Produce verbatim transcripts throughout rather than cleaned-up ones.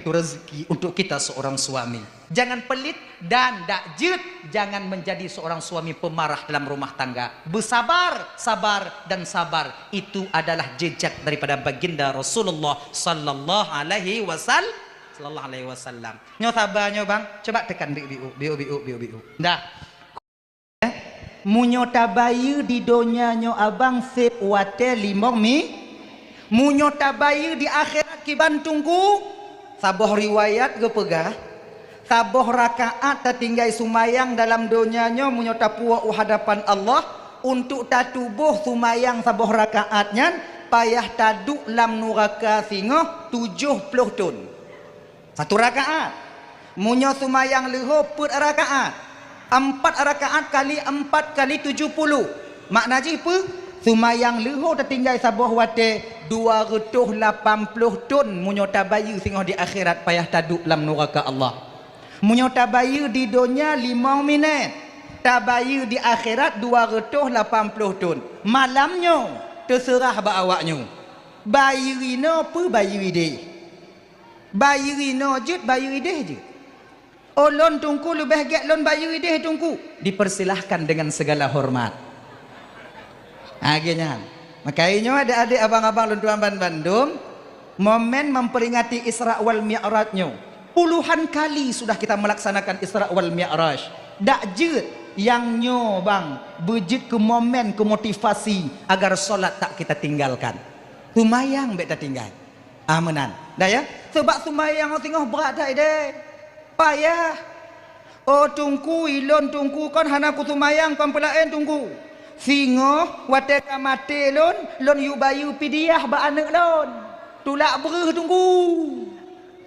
Itu rezeki untuk kita seorang suami. Jangan pelit dan dak jeuet, jangan menjadi seorang suami pemarah dalam rumah tangga. Bersabar, sabar, dan sabar. Itu adalah jejak daripada baginda Rasulullah sallallahu alaihi wasal-, sallallahu alaihi wasallam. Nyoe saba nyoe bang, coba tekan biu-biu, biu-biu, biu-biu. Dah. Meunyoe tabayeue di donya nyoe abang seb watée limong mi, meunyoe tabayeue di akhirat kiban teungku, saboh riwayat geupeugah, saboh rakaat tatinggai sumayang dalam donya nyoe meunyoe tapuwoe u hadapan Allah, untuk tatuboh sumayang saboh rakaat nyan payah taduek lam nuraka singoh tujoh ploh thon. Satu rakaat. Meunyoe sumayang leuho peuet rakaat, empat rakaat kali empat kali tujoh puluh. Makna jih peue? Sumayang leuho tatinggai saboh watée dua reutôh lapan ploh thon meunyoe tabayeue singoh di akhirat payah taduek lam nuraka Allah. Meunyoe tabayeue di donya limong minét, tabayeue di akhirat dua reutôh lapan ploh thon. Malam nyoe teuseurah bak awaknyoe. Bayeue inoe peue bayeue ideh? Bayeue inoe jeuet, bayeue ideh jeuet. Oh, lôn teungku leubeh gét lôn bayeue ideh teungku. Dipersilahkan dengan segala hormat. Ha, lagée nyan. Maka nyoe adek-adek abang-abang lôn tuan ban bandum, momen memperingati Isra wal Mi'raj nyoe. Puluhan kali sudah kita melaksanakan Isra wal Mi'raj. Dak jeuet nyang nyoe bang beujeuet keu momen, keu motivasi agar solat tak kita tinggalkan. Sumayang bék tatinggai. Ah, meunan. Dah ya? Sebab sumayang singoh brat that ideh. Payah. Oh, teungku, ilôn teungku kon hana kusumayang kon peulaén teungku. Singoh watée ka maté lôn, lôn yue bayeue pidiah bak aneuëk lôn. Tulak breuh teungku.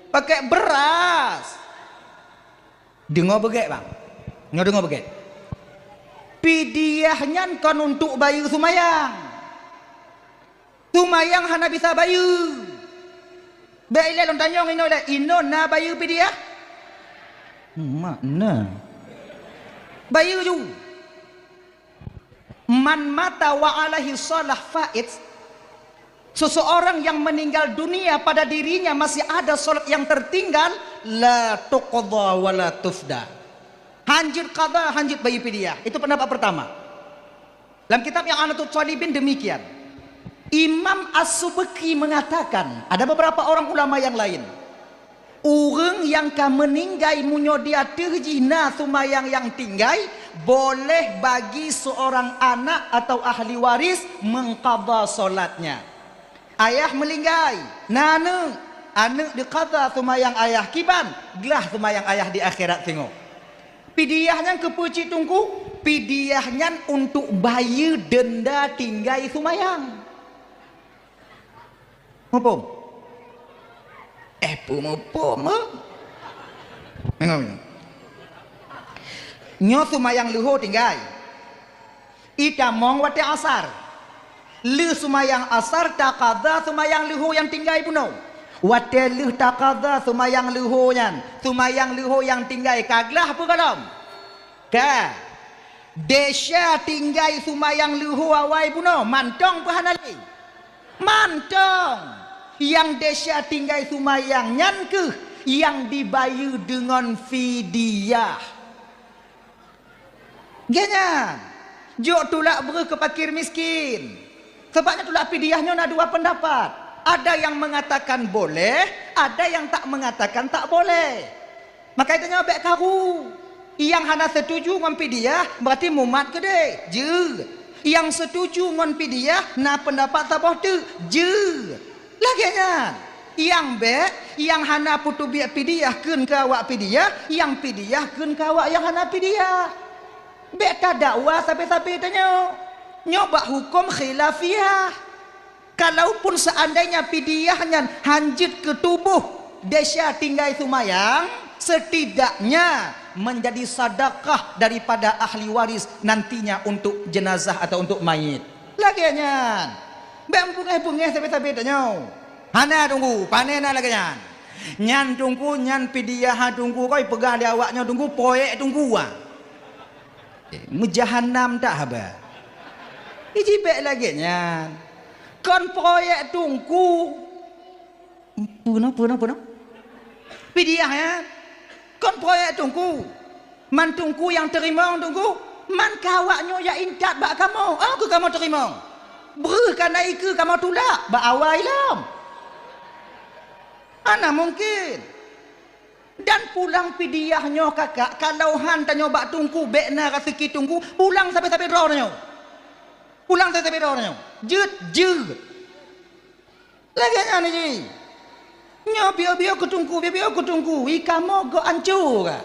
Pakai beras. Deungoe beugét, bang. Nyoe deungoe beugét. Pidiah nyan kon untuk bayeue sumayang. Sumayang hana bisa bayeue. Bék ilée lôn tanyong inoe lé, inoe na bayeue pidiah? Mak na. Bayeue ju. Man mata wa alaihi shalah fait. Seseorang yang meninggal dunia pada dirinya masih ada salat yang tertinggal, la tuqda wa la tufda. Hanjeuet qada, hanjeuet bayeue pidiah. Itu pendapat pertama. Dalam kitab I'anatut Thalibin demikian. Imam As-Subki mengatakan, ada beberapa orang ulama yang lain, ureuëng nyang ka meuninggai meunyoe di ateueh jih na sumayang nyang tinggai, boleh bagi seorang anak atau ahli waris mengqadha solatnya. Ayah meuninggai, na aneuëk, aneuëk diqadha sumayang ayah kiban, glah sumayang ayah di akhirat singoh. Pidiah nyan keupeue cit teungku? Pidiah nyan untuk bayeue denda tinggai sumayang. Muphom? Eh, peue muphom, eh? Nyoe, nyoe. Nyoe sumayang leuho tinggai. Itamong watée asar. Lheueh sumayang asar taqadha sumayang leuho nyang tinggai bunoe. Watée lheueh taqadha sumayang leuho nyan, sumayang leuho nyang tinggai ka glah peue gohlom? Ka. Desya tinggai sumayang leuho awai bunoe, mantong peue hana lé? Mantong. Nyang desya tinggai sumayang nyan kheueh nyang dibayeue deungon fidyah. Geuh nyan, jok tulak breuh keu fakir miskin. Sebab nyan tulak fidyah nyoe na dua pendapat. Ada yang mengatakan boleh, ada yang tak mengatakan tak boleh. Maka itu nyoe bék karu. Nyang hana setuju ngon fidyah, berarti mumat keudeh. Jeuet. Nyang setuju ngon fidyah, na pendapat saboh teuk. Jeuet. Lagée nyan, nyang bék, nyang hana peuteubiet fidyah kheun keu awak fidyah, nyang fidyah kheun keu awak nyang hana fidyah. Bék tadakwa sabe-sabe tanyoe. Nyoe bak huköm khilafiyah. Kalaupun seandainya fidyah nyan hanjeuet keu tuboh desya tinggai sumayang, setidaknya menjadi sedekah daripada ahli waris nantinya untuk jenazah atau untuk mayit. Lagée nyan. Bék beungéh-beungéh sabe-sabe tanyoe. Hana teungku, pane na lagée nyan. Nyan teungku, nyan fidyah teungku, kon ipeugah lé awak nyoe teungku, proyek teungku ah. Eh, meujahanam that haba. Iji bék lagée nyan. Kon proyek teungku. Peue nyoe, peue nyoe, peue nyoe? Pidiah, ya? Kon proyek Teungku. Man Teungku nyang teurimong, Teungku. Man ka awaknyoe jak intat bak kamoe. Oh, keu kamoe teurimong. Breuh ka na ikeue kamoe tulak bak awai lom. Hana mungken. Dan pulang pidiah nyoe kakak, kalau han tanyoe bak Teungku, bék na raseuki Teungku, pulang sabe-sabe droe tanyoe. Pulang sabe-sabe droe tanyoe. Jeuet, jeuet. Lagée nyan jih. Nyoe piôh-piôh keu Teungku, piôh-piôh keu Teungku. I kamoe gok ancô ka.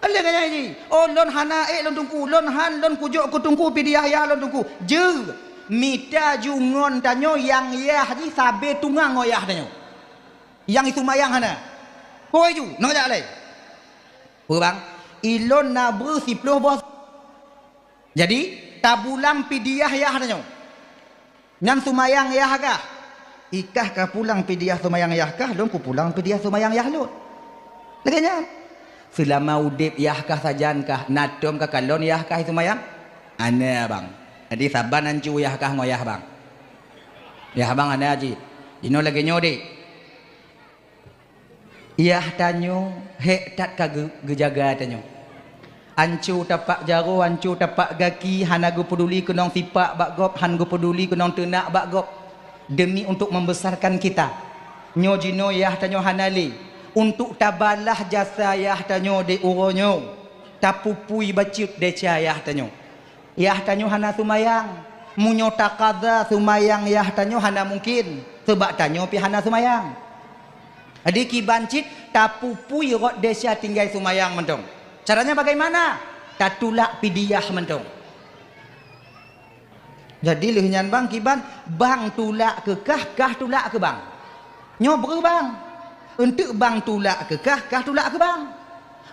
Lagée nyan jih. Oh, lôn hana ék lôn Teungku, lôn han lôn kujok keu Teungku pidiah yah lôn Teungku. Jeuet. Mita ju ngon tanyoe nyang yah jih sabe tungang ngon yah tanyoe. Nyang iseumayang hana. Hôi ju, nyoe jak lé. Peue bang? Ilôn na breuh siploh boh. Jadi, tabulang pidiah yah tanyoe. Nyan seumayang yah kah? Ikah ka pulang pidiah seumayang yah kah, lôn kupulang pidiah seumayang yah lôn. Lagée nyan. Seulama udeb yah kah sajan kah, na tom ka kalon yah kah seumayang? Hana, bang. Jadi, saban ancô yah kah ngon yah bang. Yah bang hana jih. Jinoe lagée nyoe deh. Yah tanyoe hék that ka geu-, geujaga tanyoe. Ancô tapak jaroe, ancô tapak gaki, hana geupeuduli keunong sipak bak gob, han geupeuduli keunong teunak bak gob, demi untuk membesarkan kita. Nyoe jinoe yah tanyoe hana lé. Untuk tabalah jasa yah tanyoe di uroe nyoe, tapupui bacut desya yah tanyoe. Yah tanyoe hana seumayang. Meunyoe takaza seumayang yah tanyoe hana mungken, seubab tanyoe pih hana seumayang. Jadi kiban cit tapupui rot desya tinggai seumayang mantong. Caranya bagaimana? Tatulak pidiah mantong. Jadi lheueh nyan bang kiban, bang tulak keu kah, kah tulak keu bang. Nyoe breuh bang. Eunteuk bang tulak keu kah, kah tulak keu bang.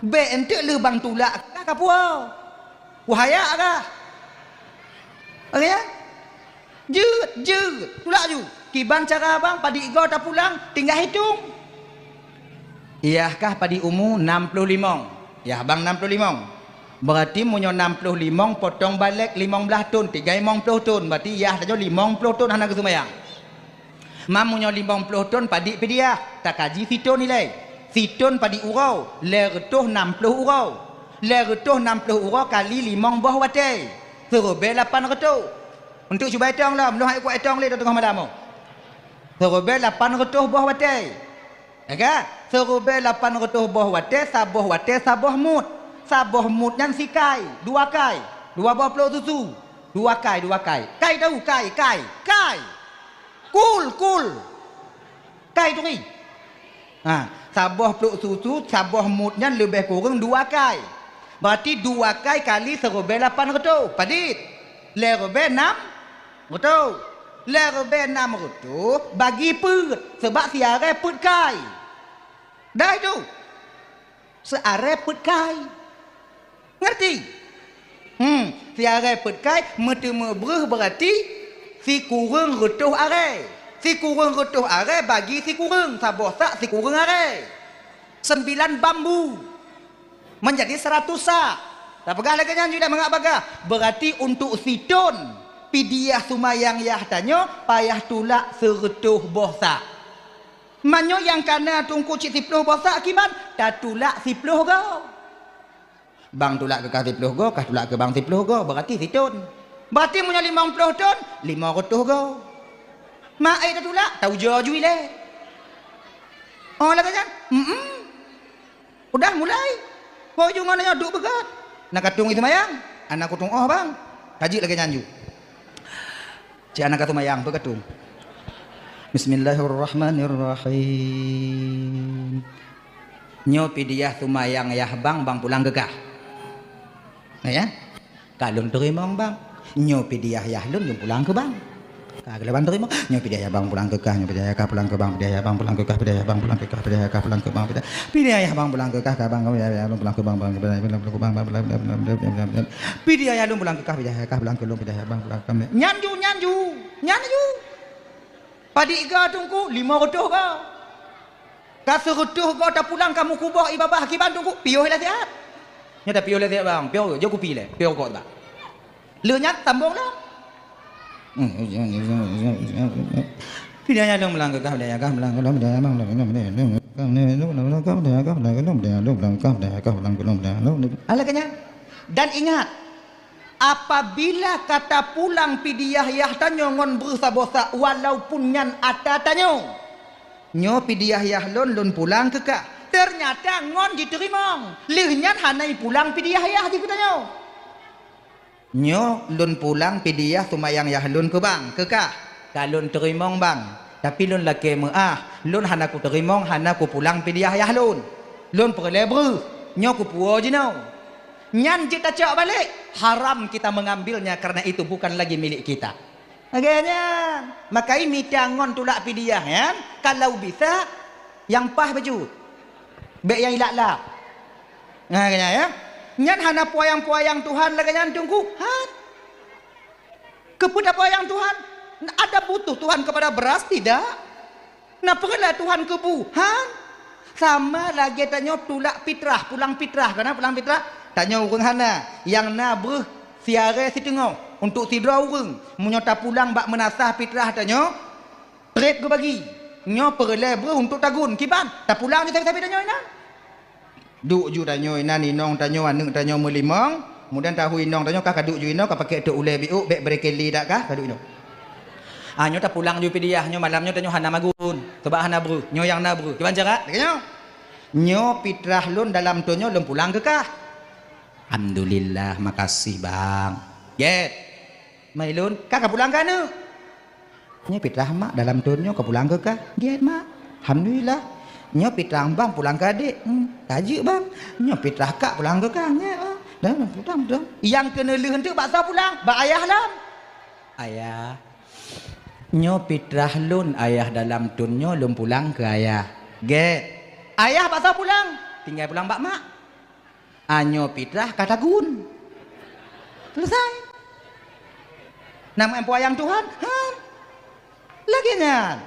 Bék eunteuk lheueh bang tulak keu kah kapuwoe. Wahaya kah? Oke ya? Jeuet, jeuet. Tulak ju. Kiban cara bang, padit goe tapulang, tinggai hitong. Yah kah padit umu nam ploh limong. Yah bang nam ploh limong. Berarti meunyoe nam ploh limong potong balek limong blaih thon, tinggai limong ploh thon. Berarti yah tanyoe limong ploh thon hana geuseumayang. Mam meunyoe limong ploh thon padit pidiah, takaji sithon ilée. Sithon padit uroe, lhée reutôh nam ploh uroe. Lhée reutôh nam ploh uroe kali limong boh watée, seuribée lapan reutôh. Eunteuk cuba itong lom, lôn hana kuat itong lé teungoh malam nyoe. Seuribée lapan reutôh boh watée. Ya kan? Seuribée lapan reutôh boh watée, saboh watée saboh mut. Saboh mut nyan sikai, dua kai, dua boh plôk susu. Dua kai, dua kai. Kai tahu, kai, kai, kai. Kul, kul. Kai turi. Ha, saboh plôk susu, saboh mut nyan leubeh kureueng dua kai. Berarti dua kai kali seuribée lapan reutôh. Padit? Lhée ribée nam reutôh. Lhée ribée nam reutôh bagi peuet, seubab siarée peuet kai. Dai tu. Siarée peuet kai. Ngerti? Hmm, siarée peuet kai meuteumé breuh berarti sikureueng reutôh arée. Sikureueng reutôh arée bagi sikureueng, saboh sak sikureueng arée. Sembilan bambu. Menjadi seratus sak. Tapeugah lagée nyan ju dah mangat bagah. Berarti untuk sithon pidiah seumayang yah tanyoe payah tulak seureutôh boh sak. Meunyoe nyang kana teungku cit siploh boh sak kiban, tatulak siploh goe. Bang tulak keu kah siploh goe, kah tulak keu bang siploh goe, berarti sithon. Berarti meunyoe limong ploh thon, limong reutôh goe. Mak ai tatulak, taujoe ju ilée. Oh, lagée nyan? Mm-mm. Udah mulai. Ho ju ngon nyoe duek beugot. Na katueng seumayang. Ana kutueng oh bang. Ka jeuet lagée nyan ju. Cit ana ka seumayang peu katueng. Bismillahirrahmanirrahim. Nyoe pidiah seumayang yah bang, bang pulang keu kah. Ya? Ka lôn teurimong bang. Nyoe pidiah yah lôn, lôn pulang keu bang. Ka geuleubang teurimong. Nyoe pidiah yah bang pulang keu kah, nyoe pidiah yah kah pulang keu bang, pidiah yah bang pulang keu kah, pidiah yah bang pulang keu kah, pidiah yah kah pulang keu bang, pidiah, pidiah yah bang pulang keu kah, ka bang, pidiah yah lôn pulang keu bang, bang, pidiah yah lôn pulang keu bang, bang, bang, bang, bang, bang, bang, pidiah yah lôn pulang keu kah, pidiah yah kah pulang keu lôn, pidiah yah bang pulang keu bang. Nyan ju, nyan ju, nyan ju. Padit goe teungku, limong reutôh goe. Ka seureutôh goe tapulang ka meukuboh i babah kiban teungku, piôh lé siat. Nyoe tapiôh lé siat bang, piôh jok kupi lé, piôh rukok bang. Lheueh nyan sambong lah. Pidaya dong meulangkah, pidaya kah meulangkah, pidaya kah meulangkah. Alah kanya. Dan ingat, apabila ka tapulang pidiah yah tanyoe ngon breuh saboh sa, walaupun nyan ata tanyoe, nyoe pidiah yah lôn, lôn pulang keu kah. Teunyata ngon jiteurimong, lheueh nyan hana jipulang pidiah yah jih keu tanyoe. Nyoe lôn pulang pidiah seumayang yah lôn keu bang, keu kah. Ka lôn teurimong bang, tapi lôn lakée meuáh, lôn hana kuteurimong, hana kupulang pidiah yah lôn. Lôn peureulée breuh, nyoe kupuwoe jinoe. Nyan jeuet tacok balek, haram kita mengambilnya karena itu bukan lagi milik kita. Lagée nyan, makai mita ngon tulak pidiah nyan, kalau bisa nyang paih bacut. Bék nyang ilak-lak. Nah, kanya ya. Nyan hana peuyang-peuyang Tuhan lagée nyan Teungku. Han. Keupeue tapeuyang Tuhan? Ada butuh Tuhan kepada beras? Tidak. Na peureulée Tuhan keu bu? Han. Sama lagée tanyoe tulak pitrah, pulang pitrah. Kana pulang pitrah? Tanyoe ureuëng hana, nyang na breuh siarée siteungoh untuk sidroe ureuëng. Meunyoe tapulang bak meunasah pitrah tanyoe, treb geubagi. Nyoe peureulée breuh untuk tagun. Kiban, tapulang ju sabe-sabe tanyoe inan. Duek ju tanyoe inan, inong tanyoe, aneuëk tanyoe meulimong. Kemudian tahu inong tanyoe ka kaduek ju inoe, ka pakai tok ulée biôk, bék brekeli dak kah kaduek inoe. Ah, nyoe tapulang ju pidiah, nyoe malam nyoe tanyoe hana magun. Sabab hana breuh, nyoe nyang na breuh. Kiban cara? Lagée nyoe. Nyoe pitrah lôn dalam thon nyoe lôn pulang keu kah. Alhamdulillah, makasih bang. Gét. Mai lôn, ka kapulang keu aneuëk. Nyoe pitrah mak dalam thon nyoe kapulang keu kah. Gét mak. Alhamdulillah. Nyoe pitrah bang pulang keu adék. Hmm, ka jeuet bang. Nyoe pitrah kak pulang keu kah. Gét bang. Dah, dah, pulang, pulang. Nyang keuneulheueh teuk bak soe pulang? Bak ayah lom. Ayah. Nyoe pitrah lôn ayah dalam thon nyoe lôn pulang keu ayah. Gét. Ayah bak soe pulang? Tinggai pulang bak mak. Anyoe pitrah ka tagun. Selesai. Nama empu ayang Tuhan? Han. Lagée nyan.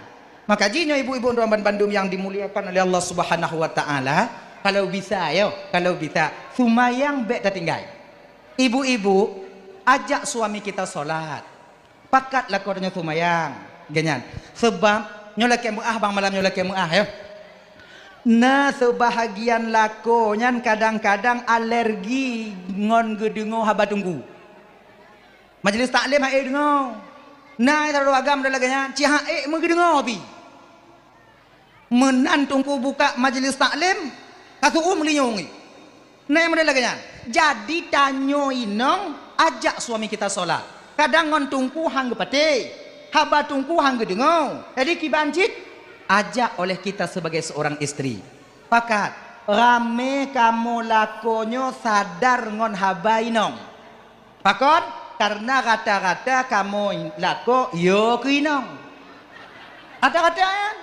Maka jih nyoe ibu-ibu droe ban bandum nyang dimuliakan oleh Allah Subhanahu wa Taala, kalau bisa yo, kalau bisa, seumayang bék tatinggai. Ibu-ibu, ajak suami kita sholat. Pakat lakoe tanyoe seumayang. Lagée nyan. Sabab nyoe lakée meuáh bang, malam nyoe lakée meuáh yo. Na seubahagian lakoe nyan kadang-kadang alergi ngon geudeungoe haba Teungku. Majelis taklim han ék deungoe. Na sidroe agam lagée nyan, cit han ék meugeudeungoe pih. Meunan Teungku buka majelis taklim, ka seuuem linyueng. Na nyang model lagée nyan. Jadi tanyoe inong ajak suami kita sholat. Kadang ngon Teungku han geupatéh, haba Teungku han geudeungoe. Jadi kiban cit ajak oleh kita sebagai seorang istri. Pakat, ramé kamoe lakoe nyoe sadar ngon haba inong. Pakon? Karena rata-rata kamoe lakoe yo keu inong. Rata-rata nyan.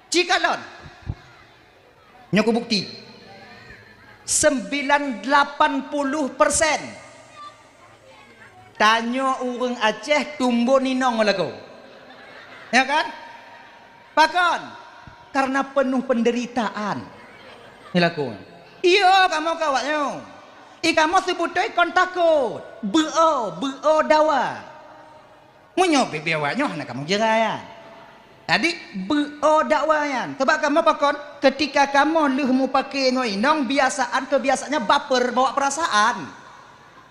Cikalon. Nyoe kubukti. Sembilan lapan puluh persen tanyoe ureuëng Aceh tumbon inong lakoe. Ya kan? Pakon? Karena penuh penderitaan. Ni lakoe. Iyo, kamoe kawak nyoe. I kamoe seubeutôi kon takot. Beuo, beuo dawa. Meunyoe bibia awak nyoe hana kamoe jeurai nyan. Jadi, beuo dakwa nyan. Sabab kamoe pakon, ketika kamoe lheueh mupake ngon inong, biasaan keubiasaannya baper, bawa perasaan.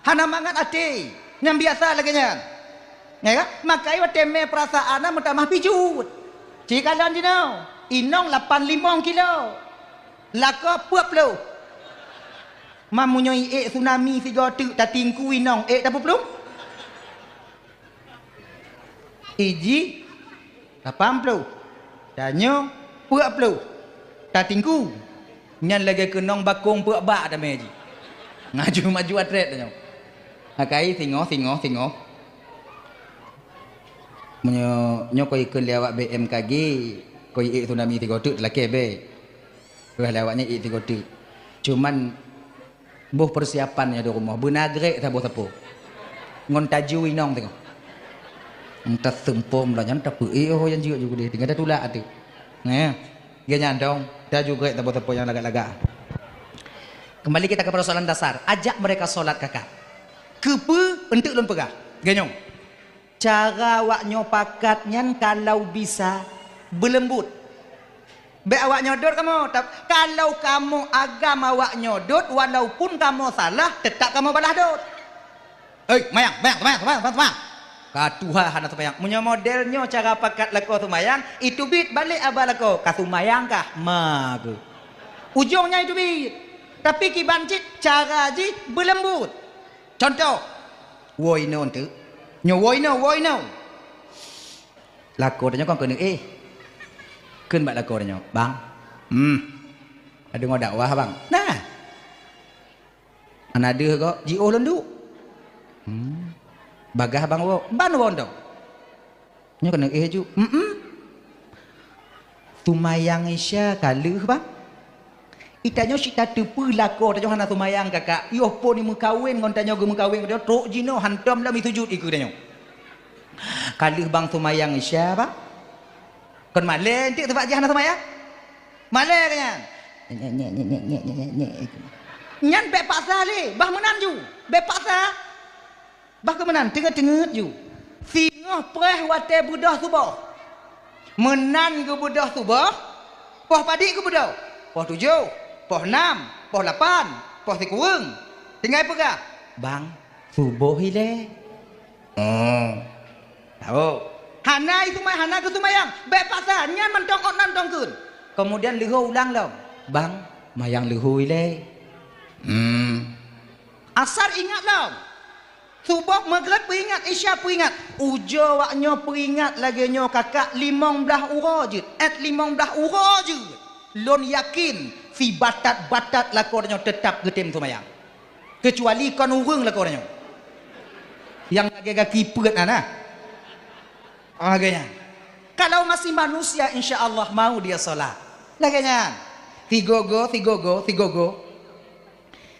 Hana mangat até. Nyang biasa lagée nyan. Ya kan? Makai watée mé perasaan na meutamah pijuet. Cikalon jinoe, inong lapan limong kilo. Lakoe peuet ploh. Mam meunyoe iék tsunami sigoe teuk tatingku inong, ék tapeuplong? Iji lapan ploh, tanyoe peuet ploh, tatingku. Nyan lagée keunong bakong peuet bak tamé jih. Ngaju maju atret tanyoe. Akai singoh, singoh, singoh. Meunyoe nyoe koi ikheun lé awak B M K G, koi ék tsunami sigoe teuk teulakée bée. Wah lé awak nyan ék sigoe teuk. Cuman Boh peusiapan nyoe di rumoh, beuna grek saboh sapo. Ngon taju inong teungoh. Entah seumpom lah nyan, tapi eh, oh, nyang jeuet ju keudeh, tinggai tatulak ateueh. Nah, geuh nyan dong, taju grek saboh sapo nyang lagak-lagak. Kembali kita ke persoalan dasar, ajak mereka sholat kakak. Keupeue enteuk lôn peugah? Geuh nyoe. Cara awak nyoe pakat nyan kalau bisa beuleumbut. Bék awak nyoe dot kamoe, tap-, kalau kamoe agam awak nyoe dot, walaupun kamoe salah, teutap kamoe balah dot. "Hei, seumayang, seumayang, seumayang, seumayang, seumayang, seumayang!" Ka tuha hana seumayang. Meunyoe model nyoe cara pakat lakoe seumayang, iteubiet balek aba lakoe, "Ka seumayang kah?" Ma keuh. Ujong nyan iteubiet. Tapi kiban cit cara jih beuleumbot. Cuntoh, woe inoe eunteuk. Nyoe woe inoe, woe inoe. Lakoe tanyoe kon keuneuk éh. Kheun bak lakoe tanyoe, "Bang, hmm, ka deungoe dakwah, Bang?" "Nah." "Hana deuh gob?" "Jiôh lôn duek." "Hmm. Bagaih Bang woe?" "Ban woe dong." "Nyoe keuneuk éh ju." "Hmm, hmm. Seumayang Isya ka lheueh, Bang." Itanyoe cit tateupeue lakoe tanyoe hana seumayang, kakak. Yoh phon meukawen ngon tanyoe geumeukawen, tanyoe trok jinoe hantom lom sujut ikeue tanyoe. "Ka lheueh Bang seumayang Isya, Bang." Kon malée eunteuk sabab jih hana seumayang? Malée keu nyan. Nyan bék paksa lé, bah meunan ju. Bék paksa. Bah keu meunan, teungeut-teungeut ju. Singoh preh watée beudôh suboh. Meunan geubeudôh suboh, poh padit geubeudôh. Poh tujoh, poh nam, poh lapan, poh sikureueng. Tinggai peugah, "Bang, suboh ilée." Oh. Tahu. Hana iseumayang, hana geuseumayang. Bék paksa, nyan mantong ôt nan tong kheun. Keumudian leuhô ulang lom. "Bang, mayang leuhô ilée." Hmm. Asar ingat lom. Suboh, Maghrib peuingat, Isya peuingat. Ujoe awak nyoe peuingat lagée nyoe, kakak, limong blaih uroe jeuet. Ét limong blaih uroe jeuet. Lôn yakin, sibatat-batat lakoe tanyoe teutap geutem seumayang. Keucuali kon ureuëng lakoe tanyoe. Nyang lagée gaki peuet na, na. Ah, lagée nyan. Kalau masih manusia, insya Allah mau dia sholat. Lagée nyan. Sigogo, sigogo, sigogo.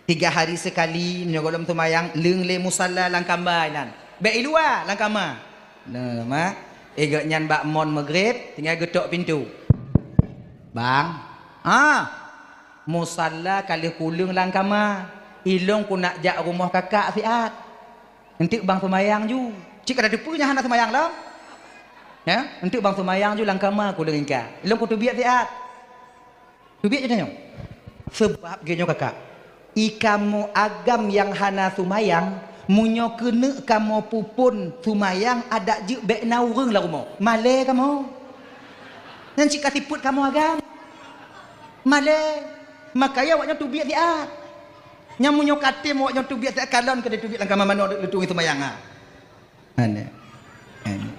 Tiga hari sekali, nyoe gohlom seumayang, leueng lé musalla lam kama inan. Bék i luwa, lam kama. Nah, ma. Eh, gobnyan bak mon Maghrib, tinggai geutok pintoe. "Bang, ah, musalla ka lheueh kuleueng lam kama. Ilôn kunak jak rumoh kakak siat. Eunteuk Bang seumayang ju." Cit ka tateupeue nyan hana seumayang lom. Ya, "Eunteuk Bang seumayang ju lam kama kuleueng ingka. Ilôn kuteubiet siat." Teubiet ju tanyoe. Sabab geuh nyoe, kakak. I kamoe agam nyang hana seumayang, meunyoe keuneuk kamoe peuphon seumayang, adak jeuet bék na ureuëng lam rumoh. Malée kamoe. Nyan cit ka sifeuet kamoe agam. Malée. Makajih awak nyoe teubiet siat. Nyan meunyoe katem awak nyoe teubiet siat, kalon keu teubiet lam kama manoe leutueng seumayang, ha. Aneh. Aneh.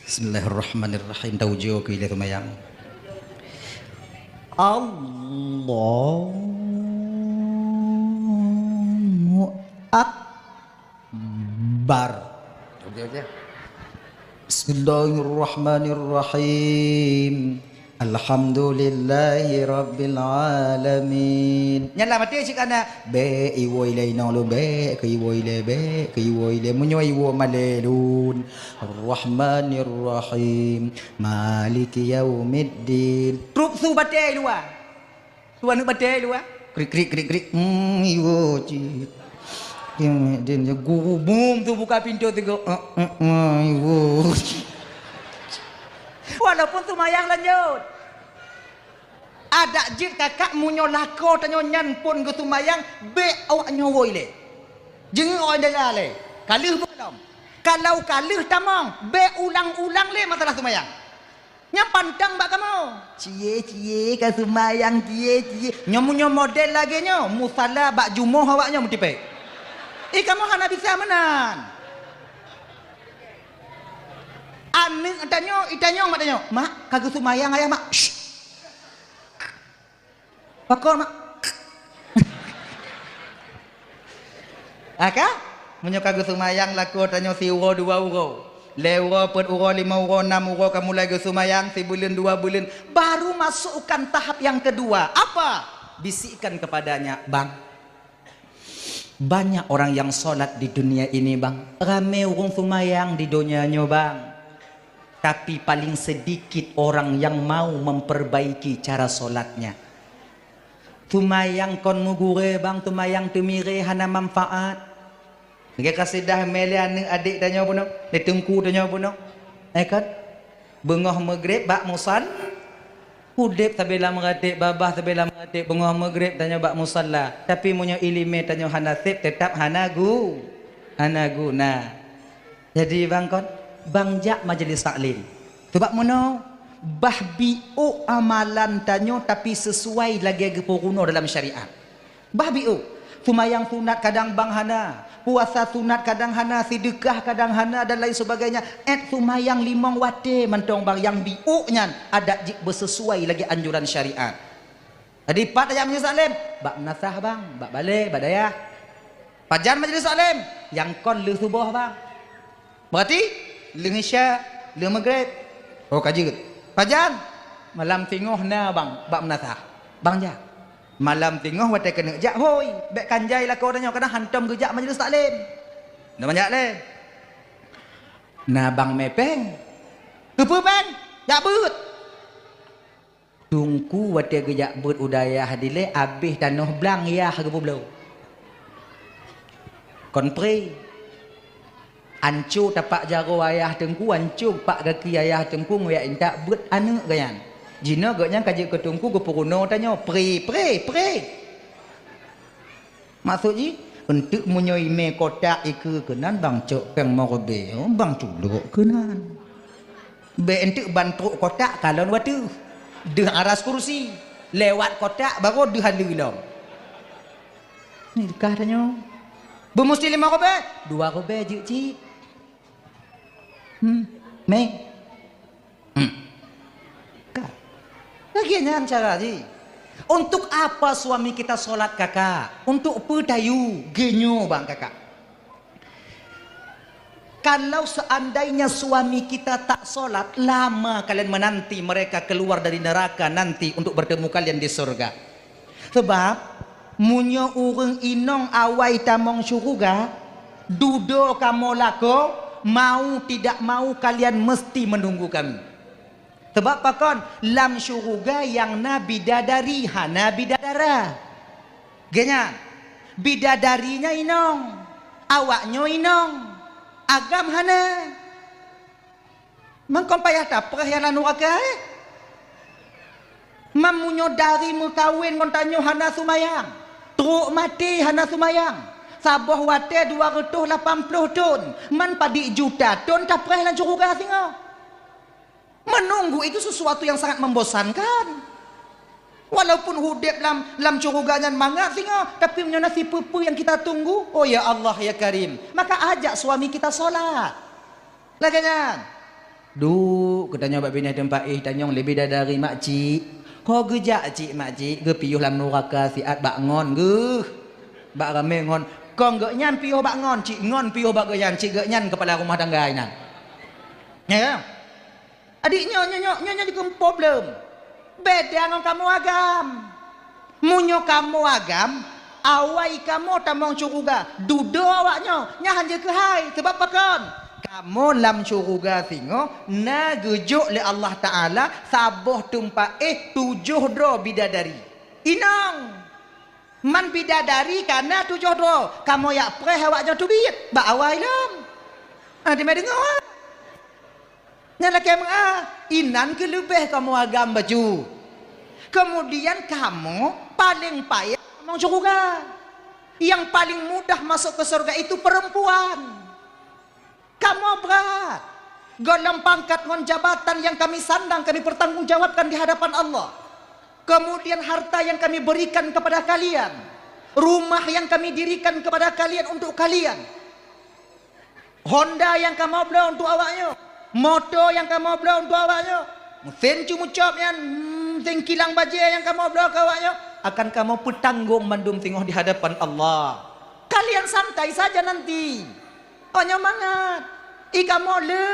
Bismillahirrahmanirrahim. Taujoe keu ilée seumayang. Allahu Akbar. Oke, oke. Bismillahirrahmanirrahim. Alhamdulillahi rabbil alamin. Nyan lah maté cit kana. Bék iwoe ilée inong lôn, bék keu iwoe ilée, bék keu iwoe ilée. Meunyoe iwoe malée lôn. Rahmanirrahim. Maliki yaumiddin. Trup su batée luwa. Su aneuk batée luwa. Krik, krik, krik, krik. Hmm, iwoe cit. Din, din, guru bum su buka pintoe teugok. Eh, eh, eh, iwoe. Walaupun seumayang lanjut. Adak jeuet kakak meunyoe lakoe tanyoe nyan phon geuseumayang, bék awak nyoe woe ilée. Jeungeuk awak ilée lé. Ka lheueh beukalon. Kalau ka lheueh tamong, bék ulang-ulang lé masalah seumayang. Nyan pantang bak kamoe. Cie, cie, ka seumayang, cie, cie. Nyoe meunyoe model lagée nyoe, musala bak jumoh awak nyoe meutipék. Eh, kamoe hana bisa meunan. Aneuk tanyoe, itanyong mak tanyoe, "Mak, ka geuseumayang ayah, Mak?" Shh. Pakon, Mak? Aka? Meunyoe ka geuseumayang lakoe tanyoe siuroe dua uroe, lhée uroe, peuet uroe, limong uroe, nam uroe ka mulai geuseumayang, sibuleuen dua buleuen, baru masukkan tahap yang kedua. Apa? Bisikkan kepadanya, "Bang, banyak orang yang sholat di dunia ini, Bang. Ramé ureuëng seumayang di donya nyoe, Bang. Tapi paling sedikit orang yang mau memperbaiki cara sholatnya. Seumayang kon meugurée, Bang, seumayang teumirée hana manfaat." Lagée kasidah mé lé aneuk adék tanyoe bunoe, lé teungku tanyoe bunoe. Eh, kan? Beungoh Maghrib bak musal-, Udeb sabe lam ratéb, babah sabe lam ratéb, beungoh meugreb tanyoe bak musalla. Tapi meunyoe iéleumé tanyoe hana sép, teutap hana gu-, hana guna. Jadi bang kon, bang jak majlis taklim. Sebab meunoe, bah biôk amalan tanyoe tapi sesuai lagée geupeurunoe dalam syariat. Bah biôk, seumayang sunat kadang bang hana, puasa sunat kadang hana, seudeukah kadang hana dan lain sebagainya. Ét seumayang limong watée mantong bang nyang biôk nyan adat jih beusesuai lagée anjuran syariat. Jadi pat tajak majlis taklim, bak meunasah bang, bak balée, bak dayah. Pajan majlis taklim, nyang kon lheueh suboh bang. Berarti lheueh isya, lheueh meugreb. Oh ka jeuet. Pajan? Malam singoh na bang bak meunasah. Bang jak. Malam singoh watée keuneuk jak hôi, bék kan jai lakoe tanyoe kadang hantom geujak majlis taklim. Na bang jak lé. Na bang mé péng. Keupeue péng? Jak beuet. Teungku watée geujak beuet u dayah dilée abéh tanoh blang yah geupeubloe. Kon pré. Anco tapak jaroe ayah teungku, anco pak gaki ayah teungku, ngoyak intak beuet aneuëk geuhnyan. Jinoe geuhnyan ka jeuet keu teungku geupeurunoe tanyoe, pré, pré, pré. Maksud jih, eunteuk meunyoe imé kotak ikeue keunan bang cok péng meureubi, bang culok keunan. Bék eunteuk ban trok kotak kalon wateuh. Deuh aras kursi. Lewat kotak baru deuh haleue lom. Ni kah tanyoe. Beumusti lima ribée? Dua ribée jeuet cit. Hmm. Meng. Hmm. Ka. Lagée nyan cara jih. Untuk apa suami kita sholat, Kakak? Untuk peue tayue? Geunyoe bang, Kakak. Kalau seandainya suami kita tak sholat, lama kalian menanti mereka keluar dari neraka nanti untuk bertemu kalian di surga. Sebab, meunyoe ureuëng inong awai tamong syeuruga, dudoe kamoe lakoe, mau tidak mau kalian mesti menunggu kami. Sebab pakon? Lam syeuruga nyang na bidadari, hana bidadara. Geuhnyan, bidadari nyan inong, awaknyoe inong, agam hana. Mangkon payah tapreh nyang lam nuraka, eh? Man meunyoe dari meukawen ngon tanyoe hana seumayang, trok maté hana seumayang, saboh watée dua reutôh lapan ploh thon, man padub juta thon tapreh lam syeuruga singoh. Menunggu itu sesuatu yang sangat membosankan. Walaupun udeb lam, lam syeuruga nyan mangat singoh, tapi meunyoe na sipeue-peue nyang kita tunggu, oh ya Allah, ya Karim, maka ajak suami kita sholat. Lagée nyan. Duek, geutanyoe bak binéh teumpat éh tanyong leubeh dari makcik. Ko geujak cik makcik, geupiôh lam nuraka siat bak ngon geuh. Bak ramé ngon. Kong geuhnyan piôh bak ngon, cik ngon piôh bak geuhnyan, cik geuhnyan keupala rumah tangga inan. Ya. Adik nyoe, nyoe, nyoe, nyoe, nyoe jikheun problem. Beda ngon kamoe agam. Meunyoe kamoe agam, awai kamoe tamong syeuruga, dudoe awaknyoe, nyan han jeuet keuhai, sabab pakon? Kamoe lam syeuruga singoh na geujok lé Allah Taala saboh teumpat éh tujoh droe bidadari. Inong, man bidadari ka na tujoh droe, kamoe jak preh awaknyoe teubiet bak awai lom. Ah, teuma deungoe. Nyan lakée meu'ah, inan keuh leubeh kamoe agam bacut. Keumudian kamoe paleng payah tamong syeuruga. Nyang paleng mudah masok keu syeuruga itu peurempuan. Kamoe brat. Gohlom pangkat ngon jabatan nyang kami sandang kami peurtanggung jawabkan di hadapan Allah. Keumudian harta nyang kami beurikan keupada kalian, rumah nyang kami dirikan keupada kalian untuk kalian. Honda nyang kamoe bloe untuk awaknyoe, moto nyang kamoe bloe untuk awaknyoe, meusén cu meucôb nyan, meusén kilang bajée nyang kamoe bloe keu awaknyoe, akan kamoe peutanggong mandum singoh di hadapan Allah. Kalian santai saja nanti. Awaknyoe mangat. I kamoe le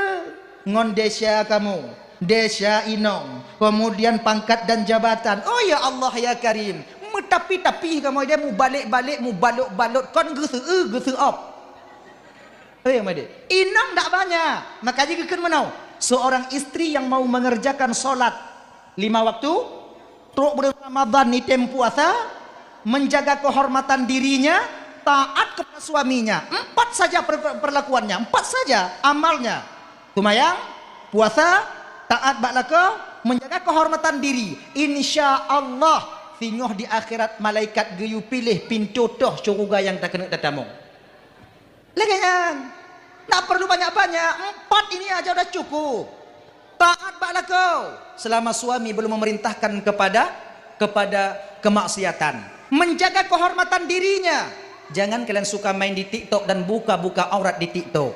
ngon desya kamoe, desya inong, keumudian pangkat dan jabatan. Oh ya Allah ya Karim, meutapi-tapi kamoe deh, mubalek-balek, mubalot-balot, kon geuseu-eu, geuseu-op. Eh, Made. Inong dak banyak. Maka jih geukheun meunoe, seorang istri yang mau mengerjakan sholat lima waktu, trok buleuen Ramadhan item puasa, menjaga kehormatan dirinya, taat kepada suaminya. Empat saja per-, perlakuannya, empat saja amalnya. Seumayang, puasa, taat bak lakoe, Menjaga kehormatan diri, insya Allah singoh di akhirat malaikat geuyue piléh pintoe toh syeuruga nyang takeuneuk tatamong. Lagée nyan. Ndak perlu banyak-banyak, empat ini aja udah cukup. Taat bak lakoe selama suami belum memerintahkan kepada kepada kemaksiatan. Menjaga kehormatan dirinya. Jangan kalian suka main di TikTok dan buka-buka aurat di TikTok.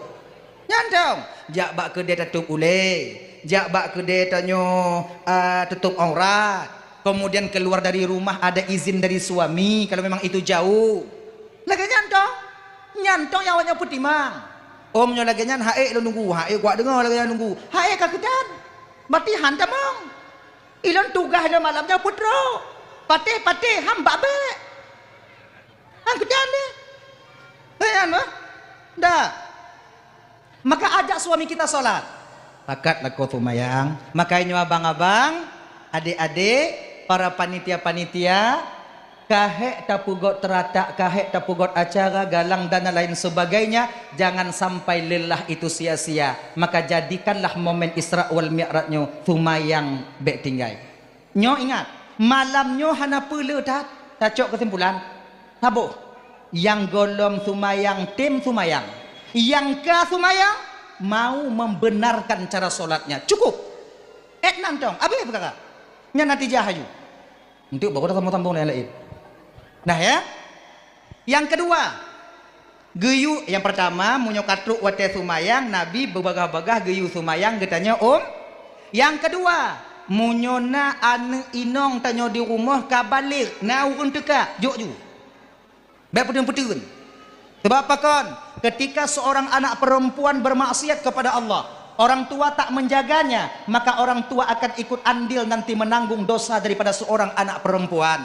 Nyan dong, jak bak keudè tatôp ulée, jak bak keudè tanyoe, a, tutôp aurat. Kemudian keluar dari rumah ada izin dari suami kalau memang itu jauh. Lagée nyan dong. Nyan dong nyang awaknyoe peutimang. Om nyoe lagée nyan, haék lôn nunggu, haék kuat deungoe lagée nyan nunggu. Haék ka keudan. Berarti han tamong. Ilôn tugaih lôn malam nyoe peutrok. Patéh-patéh, han bak bék. Han keudan deh. Lagée nyan bah. Ndak. Maka ajak suami kita salat. Pakat lakoe seumayang. Makajih nyoe abang-abang, adék-adék, para panitia-panitia, ka hék tapeugot teuratak, ka hék tapeugot acara, galang dan lain sebagainya, jangan sampai lelah itu sia-sia. Maka jadikanlah momen Isra wal Mi'raj nyoe seumayang bék tinggai. Nyoe ingat, malam nyoe hana peue le that, tacok keusimpulan. Saboh, nyang gohlom seumayang tem seumayang. Nyang ka seumayang mau membenarkan cara solatnya. Cukup. Et nantong, habéh peukara. Nyan natijah aju. Untuk baru dah sambung-sambung dengan lain. Nah ya. Nyang keudua, geuyue, nyang peurtama, meunyoe ka trok watée seumayang, Nabi beubagaih-bagaih geuyue seumayang geutanyoe, um. Nyang keudua, meunyoe na aneuëk inong tanyoe di rumoh ka baligh, na ureuëng teuka, jok ju. Bék peuteun-peuteun. Sebab pakon? Ketika seorang anak perempuan bermaksiat kepada Allah, orang tua tak menjaganya, maka orang tua akan ikut andil nanti menanggung dosa daripada seorang anak perempuan.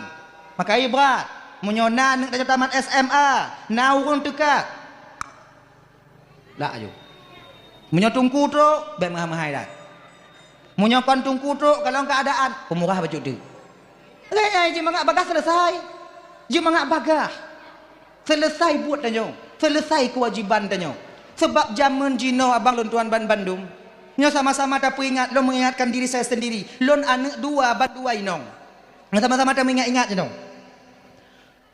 Maka ibrat, meunyoe na aneuëk tanyoe tamat S M A, na ureuëng teuka. Lak aju. Meunyoe teungku trok, bék meuhai-meuhai that. Meunyoe kon teungku trok, kalon keuadaan, peumurah bacut teuk. Lagée nyan, jeuet mangat bagaih selesai. Jeuet mangat bagaih. Selesai buet tanyoe. Selesai keuwajiban tanyoe. Sebab jamén jinoe abang lôn tuan ban bandum. Nyoe sama-sama tapeuingat, lôn mengingatkan diri saya sendiri. Lôn aneuëk dua ban dua inong. Nyoe sama-sama tameuingat-ingat jinoe.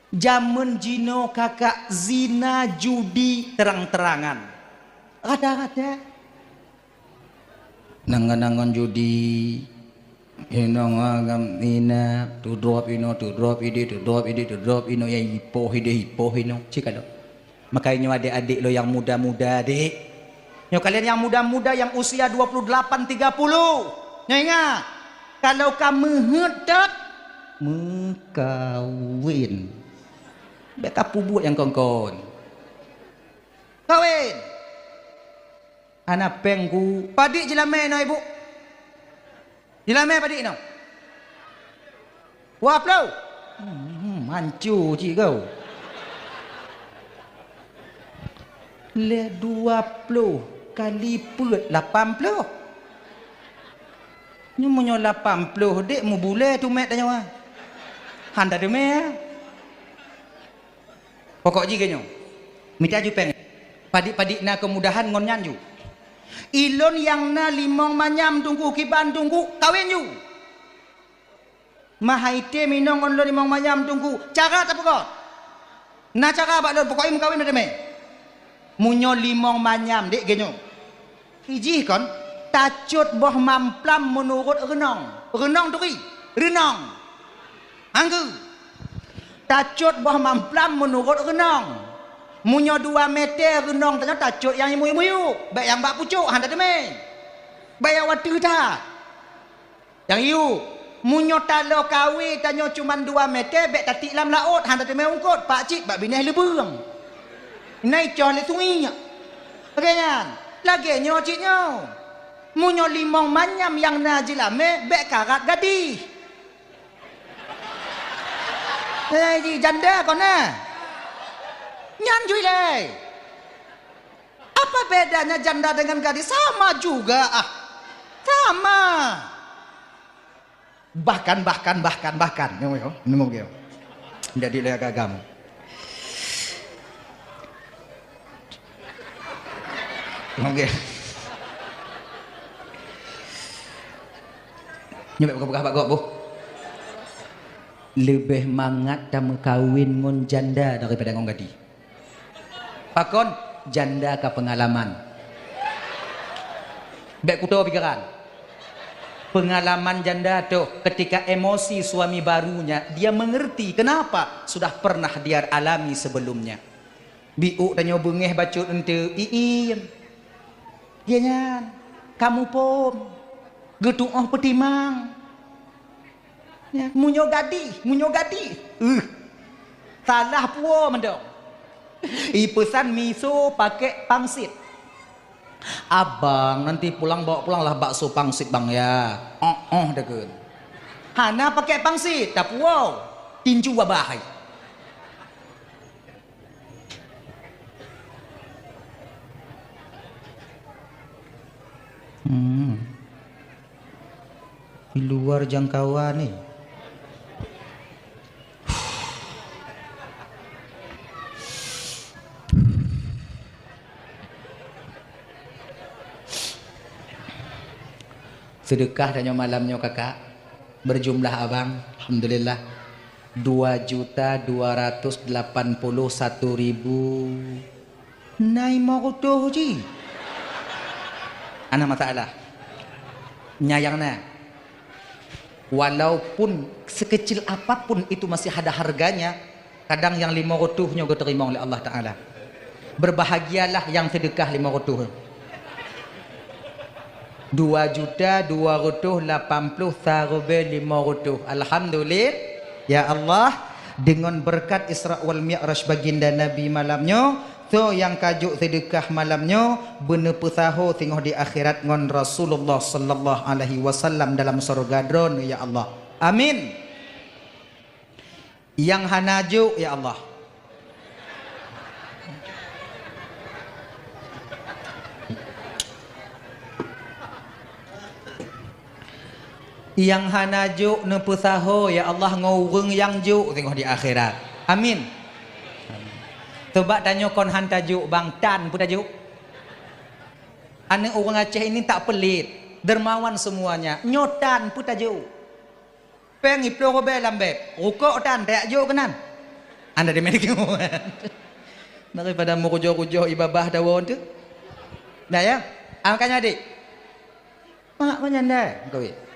Jamén jinoe kakak zina judi terang-terangan. Rata-rata. Nangon-nangon judi. Inong agam ina, tudrop ino, tudrop idi, tudrop idi, tudrop ino, ya ipoh idi, ipoh ino. Cik kalau. Makanya nyoe adik-adik lo yang muda-muda, dek. Nyoe kalian yang muda-muda yang usia dua puluh delapan, tiga puluh. Nyoe ingat, kalau ka meuheuet that, meukawin. Bék ka peubuet nyang kon-kon. Kawin. Hana péng ku. Padit jilamé inoe, Ibu? Jilamé padit inoe? Dua ploh. Hmm, manco cit kau. Lé dua ploh kali peuet lapan ploh. Nyoe meunyoe lapan ploh dek mubulée tumet tanyoe. Han tateumé. Pokok jih geuh nyoe, mita ju péng. Padit-padit na keumudahan ngon nyan ju. Ilôn nyang na limong manyam teungku, kiban teungku, kawin ju. Meuhai tem inong ngon lôn limong manyam teungku, cara tapeugah. Na cara bak lôn, pokok jih meukawin na teumé. Meunyoe limong manyam dek geuh nyoe. Ijih kon, tacot boh mamplam meunurot reunong. Reunong turi, reunong. Anggeue. Tacot boh mamplam meunurot reunong. Meunyoe dua meter reunong tanyoe tacot nyang miyueb-miyueb, bék nyang bak pucok han tateumé. Bék nyang wateueh that. Nyang yue, meunyoe taloe kawé tanyoe cuman dua meter, bék tatiek lam laôt, han tateumé eungkôt, pak cit bak binéh leubeueng. Na icoh lé sungiek. Lagée nyan, lagée nyoe cit nyoe. Meunyoe limong manyam nyang na jilamé, bék karat gadih. Eh, ji janda kon na. Nyan ju ilée. Apa bedanya janda dengan gadis? Sama juga, ah. Sama. Bahkan, bahkan, bahkan, bahkan. Nyoe, nyoe. Nyoe, nyoe. Jadi lé agam. Nyoe. Nyoe bèk peugah bak gob boh. Leubeh mangat tameukawen ngon janda daripada ngon gadih. Pakon? Janda ka peungalaman. Bèk kuto pikiran. Peungalaman janda toh, ketika emosi suami barunya, dia mengerti kenapa sudah pernah dia alami sebelumnya. Biôk tanyoe beungéh bacut eunteuk, iim. Dia nyan, kamoe phôn, geutu'oh peutimang. Ya, meunyoe gadih, meunyoe gadih, uh, salah puwoe mantong. Ipeusan miso pakai pangsit. "Abang, nanti pulang bawa pulanglah bakso pangsit, Bang, ya." "Oh, oh," takheun. Hana pakai pangsit, tapuwoe. Tinju babah hai. Hmm. Di luar jangkauan ni. Seudeukah tanyoe malam nyoe, Kakak, berjumlah abang, alhamdulillah, dua juta dua ratus delapan puluh satu ribu. Na limong reutôh jih. Hana masalah. Nyan nyang na. Walaupun sekecil apapun itu masih ada harganya, kadang nyang limong reutôh nyoe geuteurimong lé Allah Taala. Berbahagialah nyang seudeukah limong reutôh. Dua juta dua reutôh lapan ploh sareubèe limong reutôh. Alhamdulillah. Ya Allah, deungon beureukat Isra wal Mi'raj baginda Nabi malam nyoe, soe nyang ka jok seudeukah malam nyoe, beuneupeusaho singoh di akhirat ngon Rasulullah sallallahu alaihi wasallam dalam syeuruga Droeneuh, ya Allah. Amin. Nyang hana jok, ya Allah. Nyang hana jok neupeusaho, ya Allah, ngon ureueng nyang jok singoh di akhirat. Amin. Amin. Sabab tanyoe kon han tajok, bang, tan peue tajok? Aneuk ureueng Aceh ini tak pelit, dermawan semuanya. Nyoe tan peue tajok? Péng iploh ribèe lam bèb, rukok tan tajak jok keunan. Anda di Amerika. Daripada meurujoh-rujoh ié babah dawa tu. Nah ya, ah, makanya adik. Mak meunyanda meukawen.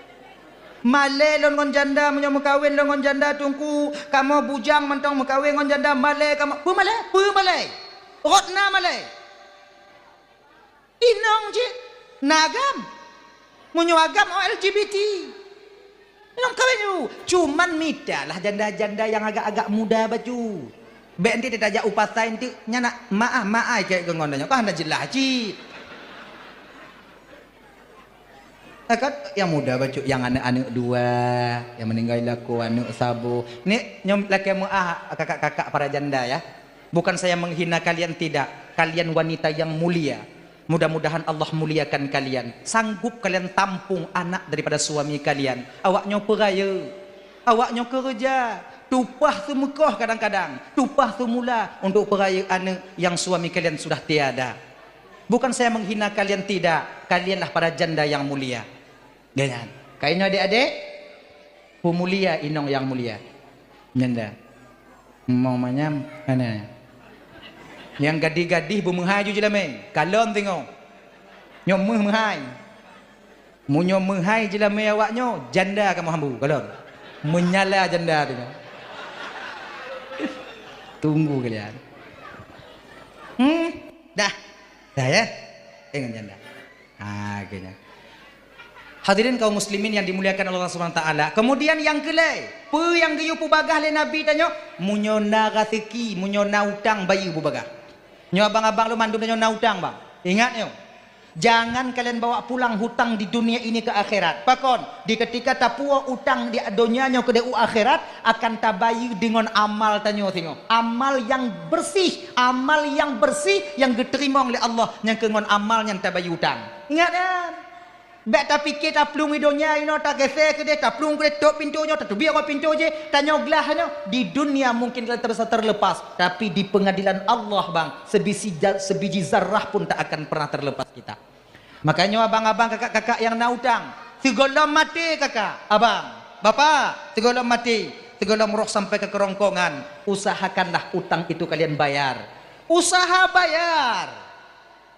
Malèe lôn ngon janda, meunyoe meukawen lôn ngon janda, Teungku, kamoe bujang mantong meukawen ngon janda, malèe kamoe. Peue malèe? Peue malèe? Rot na malèe. Inong cit na agam. Meunyoe agam, oh, L G B T. Inong kawin dulu. Cuman mitalah janda-janda nyang agak-agak muda bacut. Bèk nanti tajak u pasai nanti, nyan nak maah-maah cit keu ngon nyoe. Kan hana jeulaih cit. Nah, kan nyang muda bacut, nyang aneuk-aneuk dua, nyang meuninggai lakoe aneuk saboh. Ni nyoe lakèe meuah kakak-kakak para janda ya. Bukan saya menghina kalian, tidak. Kalian wanita yang mulia. Mudah-mudahan Allah muliakan kalian. Sanggup kalian tampung anak daripada suami kalian. Awak nyoe peurayeuk. Awak nyoe keureuja. Tupah seumeukoh kadang-kadang. Tupah seumula untuk peurayeuk aneuk nyang suami kalian sudah tiada. Bukan saya menghina kalian, tidak. Kalianlah para janda yang mulia. Nyan. Kainoe adik-adik, peumulia inong nyang mulia. Nyan dah. Mong manyam, ana. Nyang gadih-gadih beumeuhai ju jeulamé. Kalon singoh. Nyoe meuh meuhai. Meunyoe meuhai jeulamé awak nyoe, janda kamoe hambu, kalon. Meunyala janda tu nyoe. Tunggu kalian. Hmm, dah. Dah ya? Tengok janda. Ha, akhirnya. Hadirin kaum muslimin yang dimuliakan Allah Subhanahu wa taala. Kemudian nyang keulhèe, peue nyang geuyue peubagah lé Nabi tanyoe? Meunyoe na raseuki, meunyoe na utang, bayeue beubagah. Nyoe abang-abang lôn mandum tanyoe na utang, bang. Ingat nyoe. Jangan kalian bawa pulang hutang di dunia ini ke akhirat. Pakon? Di ketika tapuwoe utang di donya nyoe keudéh u akhirat, akan tabayeue deungon amal tanyoe singoh. Amal nyang bersih, amal nyang bersih nyang geuteurimong lé Allah nyang keu ngon amal nyan tabayeue utang. Ingat nyan. Bèk tapike taplueng di donya inoe, tageusék keudéh, taplueng keudéh, tôp pintoe nyoe, tateubiet rot pintoe jih, tanyoe glah nyoe. Di dunia mungkin kita bisa terlepas, tapi di pengadilan Allah, bang, sebiji ja-, sebiji zarah pun tak akan pernah terlepas kita. Makanya abang-abang, kakak-kakak yang na utang, Sigohlom maté kakak, abang, bapak, sigohlom maté, sigohlom roh sampai ke kerongkongan, usahakanlah utang itu kalian bayar. Usaha bayar.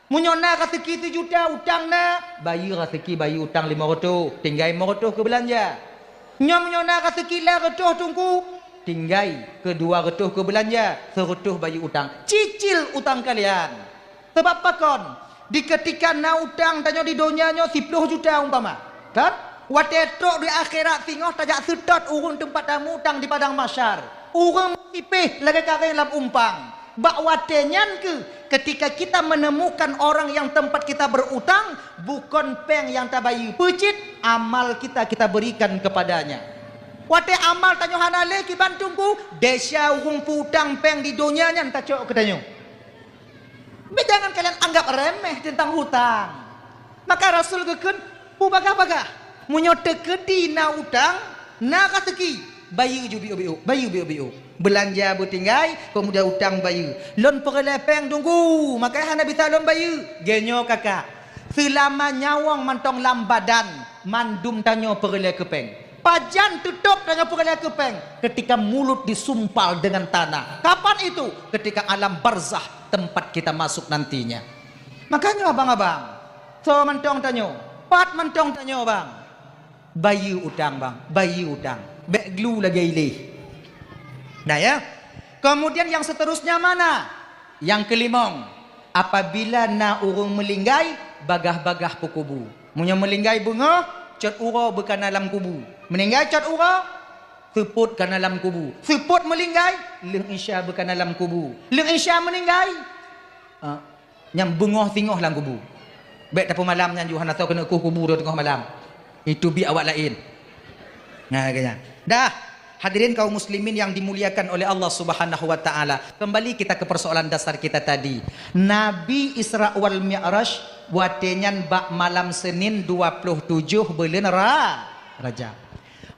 Meunyoe na raseuki sijuta utang na, bayeue raseuki, bayeue utang limong reutôh, tinggai limong reutôh keu beulanja. Nyoe meunyoe na raseuki lam reutôh teungku, tinggai keu dua reutôh keu beulanja, seureutôh bayeue utang. Cicil utang kalian. Sabab pakon? Di keutika na utang tanyoe di donya nyoe siploh juta umpama, kan? Watée trok di akhirat singoh tajak seutôt ureuëng teumpat tamu utang di padang mahsyar. Ureuëng sipéh lagée karéng lam umpang. Bak watée nyan keuh, ketika kita menemukan orang yang tempat kita berutang, bukon péng nyang tabayeue, peucit amal kita, kita berikan kepadanya. Watée amal tanyoe hana lé kiban teungku, desya ureuëng peu-utang péng di donya nyan tacok keu tanyoe. Bék jangan kalian anggap remeh teuntang hutang. Maka Rasul geukheun, "Beubagaih-bagaih, meunyoe teukeudi na utang, na raseuki, bayeue ju biôk-biôk, bayeue biôk-biôk. Beulanja beutinggai, keumudian utang bayeue. Lôn peureulée péng teungku, maka hana bisa lôn bayeue." Geunyoe kakak, seulama nyawöng mantong lam badan, mandum tanyoe peureulée keu péng. Pajan teutôb tanyoe peureulée keu péng? Ketika mulut disumpal dengan tanah. Kapan itu? Ketika alam barzakh, tempat kita masuk nantinya. Makanya abang-abang, soe mantong tanyoe, pat mantong tanyoe bang, bayeue utang bang, bayeue utang. Bék glu lagée ileh. Nah ya. Kemudian yang seterusnya mana? Yang kelimong, apabila na ureuëng meulinggai, bagaih-bagaih peukubu. Meunyoe meulinggai beungoh, cot uroe beukana lam kubu. Meuninggai cot uroe, seupôt kana lam kubu. Seupôt meulinggai, lheueh isya beukana lam kubu. Lheueh isya meuninggai, ah, nyang beungoh singoh lam kubu. Bék tapeumalam nyan ju hana soe keuneuk kueh kubu teungoh malam. Itu bi awak laén. Nah, kaya. Dah, hadirin kaum muslimin yang dimuliakan oleh Allah Subhanahu wa taala. Kembali kita ke persoalan dasar kita tadi. Nabi Isra wal Mi'raj watée nyan bak malam Senin dua puluh tujoh buleuen Ra-, Rajab.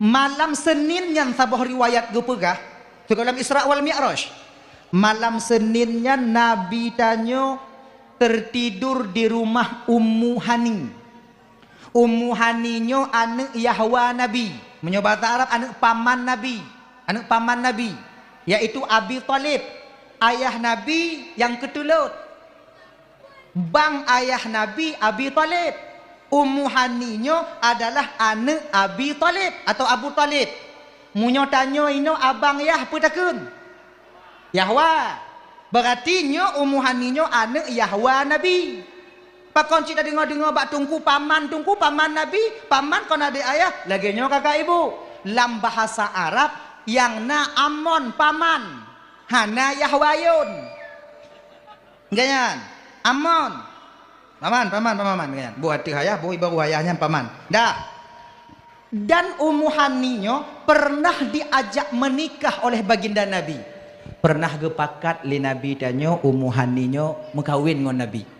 Malam Senin nyan saboh riwayat geupeugah, sigohlom Isra wal Mi'raj. Malam Senin nyan Nabi tanyoe tertidur di rumah Ummu Hani. Ummu Hani nyoe aneuëk Yahwa Nabi. Meunyoe bahasa Arab, aneuëk paman Nabi. Aneuëk paman Nabi, yaitu Abi Thalib, ayah Nabi nyang keutulot. Bang ayah Nabi Abi Thalib. Ummu Hani nyoe adalah aneuëk Abi Thalib atau Abu Thalib. Meunyoe tanyoe inoe abang yah peue takheun? Yahwa. Beurati nyoe Ummu Hani nyoe aneuëk Yahwa Nabi. Pakon cit tadeungoe-deungoe bak teungku paman, teungku paman Nabi, paman kon adék ayah, lagée nyoe kakak ibu. Lam bahasa Arab nyang na amon paman, hana Yahwa yon. Ganyan, amon. Paman, paman, paman, ganyan. Boh ateueh ayah, boh ibaroe ayah nyan paman. Dah. Dan Ummu Hani nyoe pernah diajak menikah oleh Baginda Nabi. Pernah geupakat lé Nabi tanyoe Ummu Hani nyoe meukawen ngon Nabi.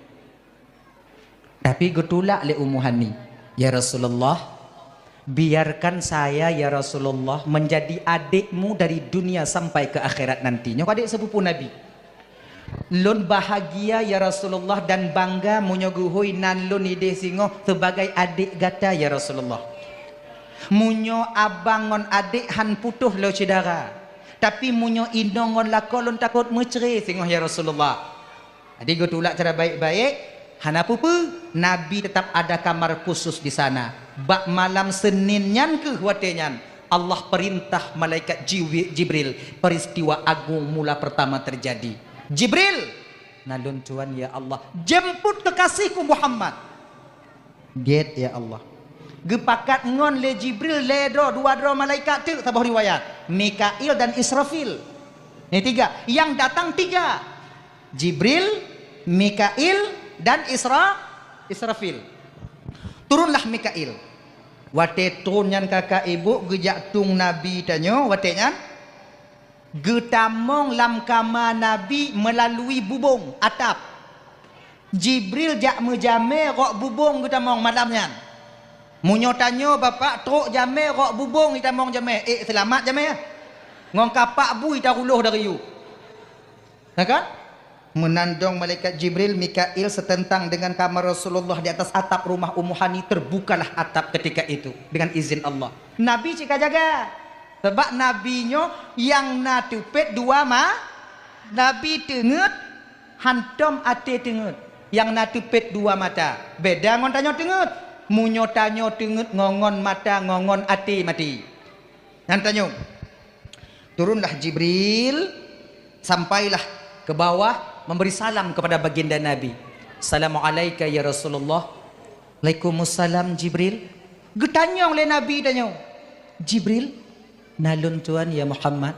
Tapi geutulak lé Ummu Hani, "Ya Rasulullah, biarkan saya, ya Rasulullah, menjadi adikmu dari dunia sampai ke akhirat nanti." Nyoe adék sepupu Nabi. "Lôn bahagia, ya Rasulullah, dan bangga meunyoe geuhôi nan lôn idéh singoh sebagai adék gata, ya Rasulullah. Meunyoe abang ngon adék han putôh lé syedara, tapi meunyoe inong ngon lakoe lôn takot meucré singoh, ya Rasulullah." Jadi geutulak cara baik-baik, hana peue-peue, Nabi tetap ada kamar khusus di sana. Bak malam Senin nyan keuh watée nyan, Allah perintah malaikat Jiwi-, Jibril, peristiwa agung mula pertama terjadi. "Jibril!" "Na lôn tuan, ya Allah." "Jemput kekasihku Muhammad." "Gét, ya Allah." Geupakat ngon lé Jibril lhée droe, dua droe malaikat teuk saboh riwayat, Mikail dan Israfil. Ini tiga, yang datang tiga. Jibril, Mikail, dan Isra-, Israfil. Turunlah Mikail. Watée turun nyan kakak ibu geujak tueng Nabi tanyoe, watée nyan geutamong lam kama Nabi meulalui bubông atap. Jibril jak meujamé rok bubông geutamong malam nyan. Meunyoe tanyoe bapak trok jamé rok bubông jitamong jamé, ék seulamat jamé. Ngon kapak bui taruloh dari yue. Nah kan? Meunan dong malaikat Jibril, Mikail seuteuntang deungon kamar Rasulullah di atas atap rumah Ummu Hani, teubukalah atap ketika itu dengan izin Allah. Nabi cit ka jaga. Sabab Nabi nyoe nyang na teupet dua ma-, Nabi teungeut hantom até teungeut. Nyang na teupet dua mata. Beda ngon tanyoe teungeut. Meunyoe tanyoe teungeut ngon, ngon mata, ngon, ngon até maté. Nyan tanyoe. Turunlah Jibril, sampailah ke bawah, memberi salam kepada baginda Nabi. "Assalamualaika ya Rasulullah." "Waalaikumsalam, Jibril." Geutanyong lé Nabi tanyoe, "Jibril, na lôn tuan ya Muhammad."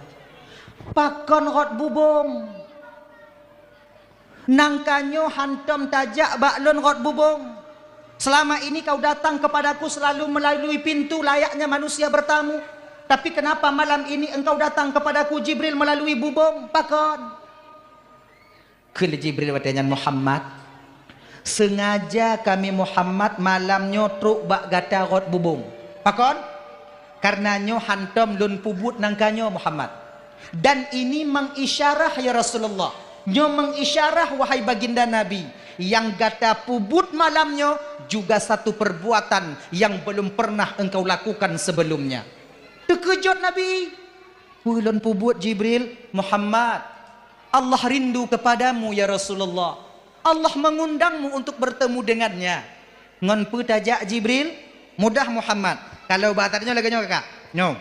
"Pakon rot bubông?" "Nangka nyoe hantom tajak bak lôn rot bubông. Selama ini kau datang kepadaku selalu melalui pintu layaknya manusia bertamu. Tapi kenapa malam ini engkau datang kepadaku, Jibril, melalui bubông? Pakon?" Kheun lé Jibril watée nyan, "Muhammad, sengaja kami Muhammad malam nyoe trok bak gata rot bubông. Pakon? Kareuna nyoe hantom lôn peubuet nangka nyoe, Muhammad. Dan ini mengisyarah, ya Rasulullah. Nyoe mengisyarah, wahai baginda Nabi, nyang gata peubuet malam nyoe juga satu perbuatan yang belum pernah engkau lakukan sebelumnya." Teukeujot Nabi. "Peue lôn peubuet, Jibril?" "Muhammad, Allah rindu kepadamu, ya Rasulullah. Allah mengundangmu untuk bertemu dengannya." "Ngon peue tajak, Jibril?" "Mudah, Muhammad. Kalau bahasa tanyoe lagée nyoe, kakak. Nyoe.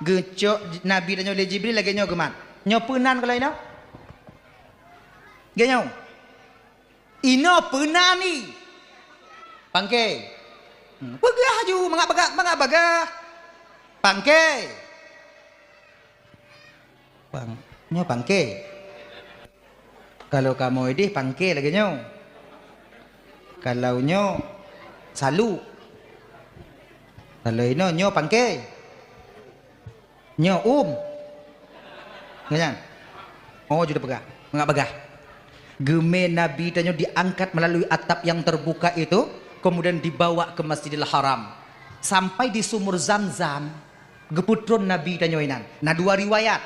Geucok Nabi tanyoe lé Jibril lagée nyoe geumat. Nyoe peue nan kalau inoe?" "Lagée nyoe. Inoe peue nan ni?" "Pangke." Hmm. "Peugah ju, mangat bagah, mangat bagah." "Pangke." Pang-, nyoe pangke. Kalau kamoe ideh pangke lagée nyoe. Kalau nyoe salu. Kalau inoe nyoe pangke. Nyoe um. Nyan. Oh, ju peugah. Mangat bagah. Geumé Nabi tanyoe diangkat melalui atap yang terbuka itu, kemudian dibawa ke Masjidil Haram. Sampai di sumur Zamzam, Geupeutron Nabi tanyoe inan. Na dua riwayat.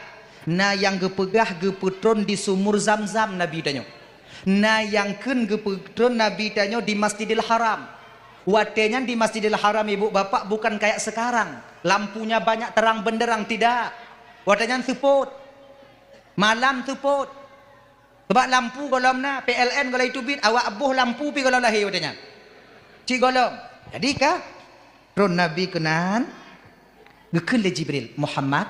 Na nyang geupeugah geupeutron di sumur Zamzam Nabi tanyoe. Na nyang kheun geupeutron Nabi tanyoe di Masjidil Haram. Watée nyan di Masjidil Haram, ibu bapak, bukan kayak sekarang, lampunya banyak terang benderang, tidak. Watée nyan seupôt. Malam seupôt. Sabab lampu gohlom na, P L N gohlom teubiet, awak boh lampu pih gohlom lahé watée nyan. Cit gohlom. Jadi ka tron Nabi keunan, geukheun lé Jibril, "Muhammad,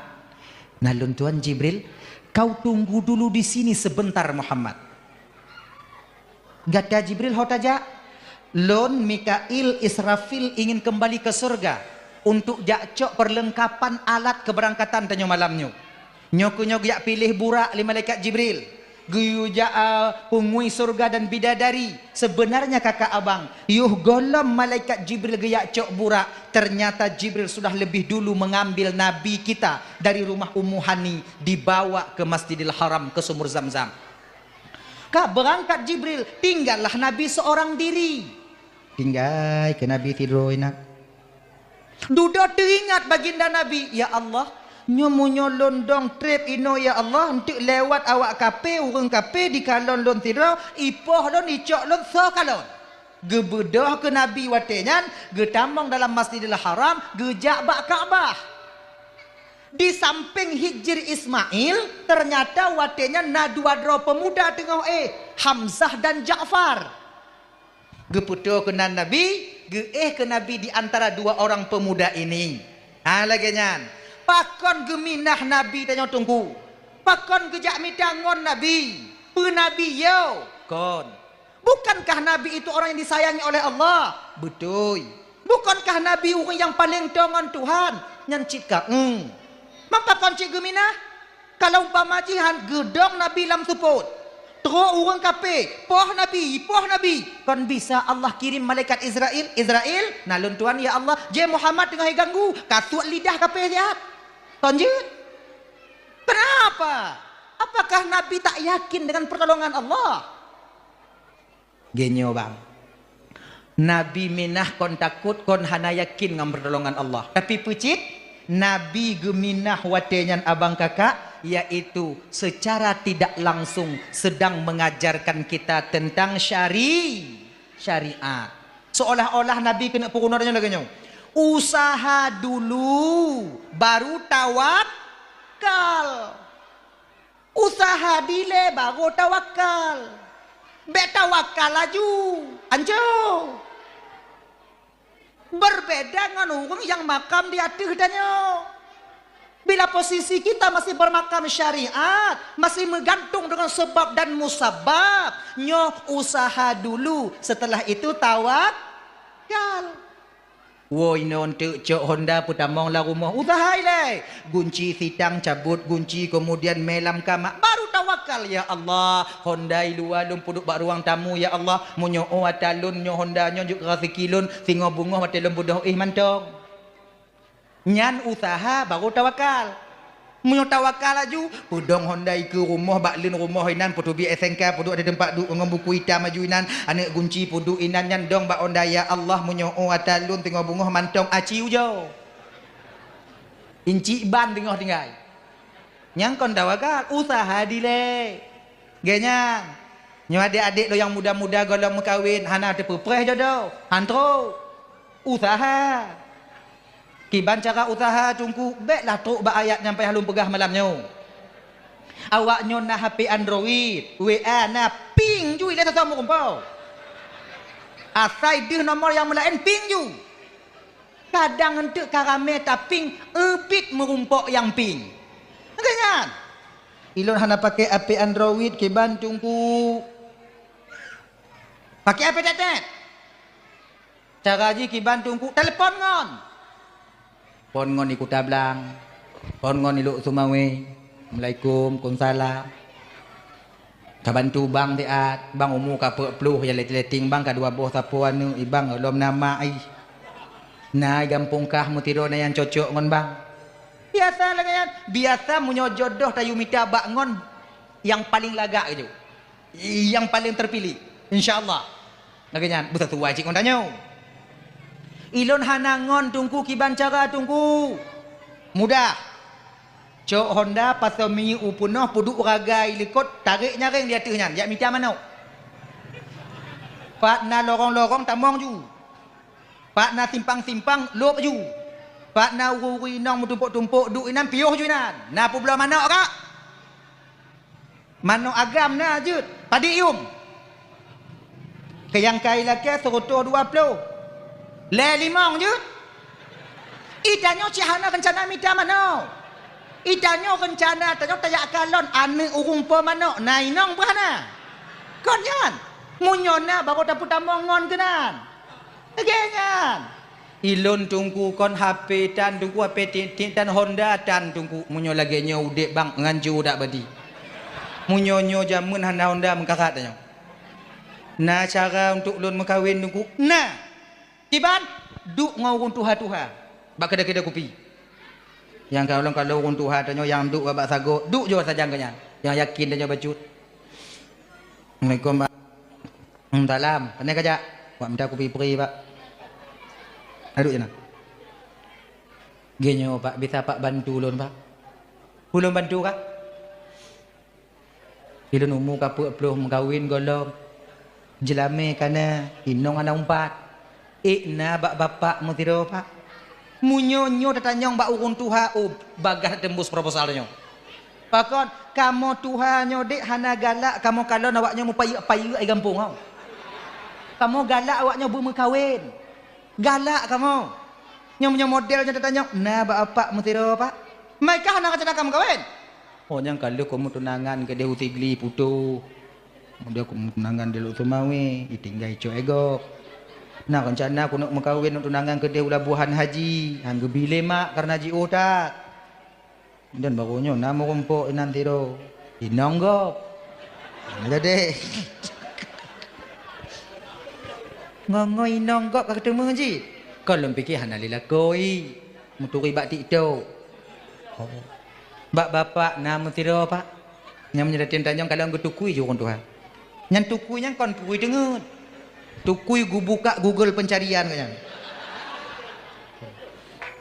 na lôn tuan Jibril, kau tunggu dulu di sini sebentar, Muhammad." "Gata Jibril ho tajak?" "Lôn, Mikail, Israfil ingin kembali ke surga untuk jak cok perlengkapan alat keberangkatan tanyoe malam nyoe." Nyoe keuh nyoe geujak piléh burak lé malaikat Jibril. Geuyue jak, a, peungui syeuruga dan bidadari. Sebenarnya kakak abang, yoh gohlom malaikat Jibril geujak cok burak, ternyata Jibril sudah lebih dulu mengambil Nabi kita dari rumah Ummu Hani, dibawa ke Masjidil Haram, ke Sumur Zamzam. Ka beurangkat Jibril, tinggallah Nabi seorang diri. Tinggai keu Nabi sidroe na. Dudoe teuingat baginda Nabi, "Ya Allah, nyoe meunyoe lôn dong treb inoe, ya Allah, eunteuk lewat awak kape, ureuëng kape dikalon lôn sidroe, ipoh lôn, icok lôn, soe kalon?" Geubeudôh keu Nabi watée nyan, geutamong dalam Masjidil Haram, geujak bak Ka'bah. Di sampéng Hijri Ismail, ternyata watée nyan na dua droe peumuda teungoh éh, Hamzah dan Ja'far. Geupeutoe keunan Nabi, geuéh keu Nabi di antara dua orang peumuda ini. Ha, lagée nyan. Pakon geuminah Nabi tanyoe Teungku? Pakon geujak mita ngon Nabi? Peue Nabi yo? Kon. Bukankah Nabi itu orang yang disayangi oleh Allah? Beutôi. Bukankah Nabi ureuëng nyang paleng toe ngon Tuhan? Nyan cit ka, eng. Maka kon cit geuminah? Kalau umpama jihan geudong Nabi lam seupôt, trok ureuëng kape, poh Nabi, poh Nabi, kon bisa Allah kirim malaikat Israel, "Israel, na lôn tuan ya Allah, jeh Muhammad teungoh iganggu, kasuet lidah kape siat." Kon jeuet. Kenapa? Apakah Nabi tak yakin dengan pertolongan Allah? Geunyoe bang, Nabi minah kon takot, kon hana yakin ngon pertolongan Allah. Tapi peucit, Nabi geuminah watée nyan abang kakak, yaitu secara tidak langsung sedang mengajarkan kita tentang syari-, syariat. Seolah-olah Nabi keuneuk peurunoe tanyoe lagée nyoe, "Usaha dulu, baru tawakal." Usaha dilée baru tawakal. Bék tawakal laju. Anco. Berbeda ngon ureuëng nyang makam di ateueh tanyoe. Bila posisi kita masih bermakam syariat, masih meugantung dengan sebab dan musabab, nyoe usaha dulu, setelah itu tawakal. Woe inoe eunteuk cok honda peutamong lam rumoh, usaha ilée. Gunci sitang cabot gunci, kemudian mé lam kama, baru tawakal, "Ya Allah, honda i luwa lôn peuduek bak ruang tamu, ya Allah. Meunyoe ata lôn nyoe honda nyoe jeuet raseuki lôn, singoh beungoh watée lôn beudôh éh mantong." Nyan usaha baru tawakal. Meunyoe tawakal laju, peudong honda ikeue rumoh bak leuen rumoh inan, peuteubiet S N K peuduek di teumpat duek ngon buku itam laju inan, aneuëk gunci peuduek inan nyan dong bak honda, "Ya Allah, meunyoe ata lôn teungoh beungoh mantong aci ujoe. Incik ban teungoh tinggai." Nyang kon tawakal, usaha dilée. Geuh nyan, nyoe adék-adék lôn nyang muda-muda gohlom meukawen hana teupeupreh jodoh, han trok. Usaha. Kiban cara usaha Teungku, béklah trok bak ayat nyang payah lôn peugah malam nyoe. Awaknyoe na H P Android, W A na, ping ju ilée sasoe meurumpok. Asai deuh nomor nyang meulaén ping ju. Kadang eunteuk ka ramé taping, eubit meurumpok nyang ping. Lagée nyan. Ilôn hana pakai H P Android kiban Teungku. Pakai H P tetet. Cara jih kiban Teungku, telepon ngon. Phon ngon di Kuta Blang. Phon ngon di Lhokseumawe. Assalamualaikum, waalaikumsalam. Ka bantu bang siat, bang umu ka peuet ploh, ya letting-letting bang ka dua boh sapoe aneuëk, i bang lom na mak ih. Na i gampông kah meutiro na nyang cocok ngon bang. Biasa lagée nyan, biasa meunyoe jodoh tayue mita bak ngon nyang paleng lagak keujeuet. Nyang paleng terpilih, insya Allah. Lagée nyan, beusasuai cit ngon tanyoe. Ilôn hana ngon Teungku kiban cara Teungku. Mudah. Cok honda pasoe minyeuk u peunoh, peuduek ragai likot, tarek nyaréng di ateueh nyan, jak mita manok. Pat na lorong-lorong tamong ju. Pat na simpang-simpang lôb ju. Pat na ureuëng-ureuëng inong meutumpok-tumpok duek inan piôh ju inan. Na peubloe manok kak? Manok agam na jeuet, padit yum. Keu nyang kai lakée seureutôh dua ploh. Lhée limong jeuet. I tanyoe cit hana reuncana mita manok. I tanyoe reuncana tanyoe tajak kalon aneuëk ureuëng po manok, na inong beuh hana. Kon nyan, meunyoe na barô tapeutamong ngon keunan. Lagée nyan. Ilôn Teungku kon H P tan Teungku, H P tiek-tiek tan, honda tan Teungku. Meunyoe lagée nyoe udeb bang ngan ju dak badi. Meunyoe nyoe jameun hana honda meukasat tanyoe. Na cara untuk lôn meukawen Teungku? Na. Kiban? Duek ngon ureuëng tuha-tuha bak keudè-keudè kupi. Nyang kalon-kalon ureuëng tuha tanyoe nyang duek bak sagoe, duek jo sajan keu nyan. Nyang yakin tanyoe bacut. Assalamualaikum, Pak. Hmm, salam. Pane kajak? Wak mita kupi pri, Pak. Aduk jeunak. Geuh nyoe, Pak, bisa Pak bantu lôn, Pak? Ulôn bantu kah? Ilôn umu ka peuet ploh meukawen gohlom. Jeulamé ka na, inong hana umpat. Ék na bak bapak meusidroe, Pak. Meunyoe nyoe tatanyong bak ureuëng tuha, oh, bagaih teumbus proposal nyoe. Pakon, kamoe tuha nyoe dek hana galak kamoe kalon awaknyoe meupayeuk-payeuk di gampông, oh. Kamoe galak awaknyoe beumeukawen. Galak kamoe. Nyoe meunyoe model nyoe tatanyong, na bak bapak meusidroe, Pak. Mai kah hana rencana kamoe kawen? Oh, nyang ka lheueh kamoe tunangan keudeh u Sigli Puto. Kemudian kamoe tunangan di Lhokseumawe, ditinggai cok e gob. Na rencana keuneuk meukawen, neuk tunangan keudeh u Labuhan Haji, han geubi lé mak kareuna jiôh that. Dan baroe nyoe na meurumpok inan sidroe. Inong gob. Jadi. Ngon-ngon inong gob ka keuteumé jih. Kon lôn pike hana lé lakoe. Meuturi bak TikTok. Oh. Bak bapak na meusidroe, Pak. Nyang meunyoe latihan tanyong kalon geutukui ju ureuëng tuha. Nyan tukui nyan kon tukui teungeut. Tukui geubuka Google pencarian keu nyan.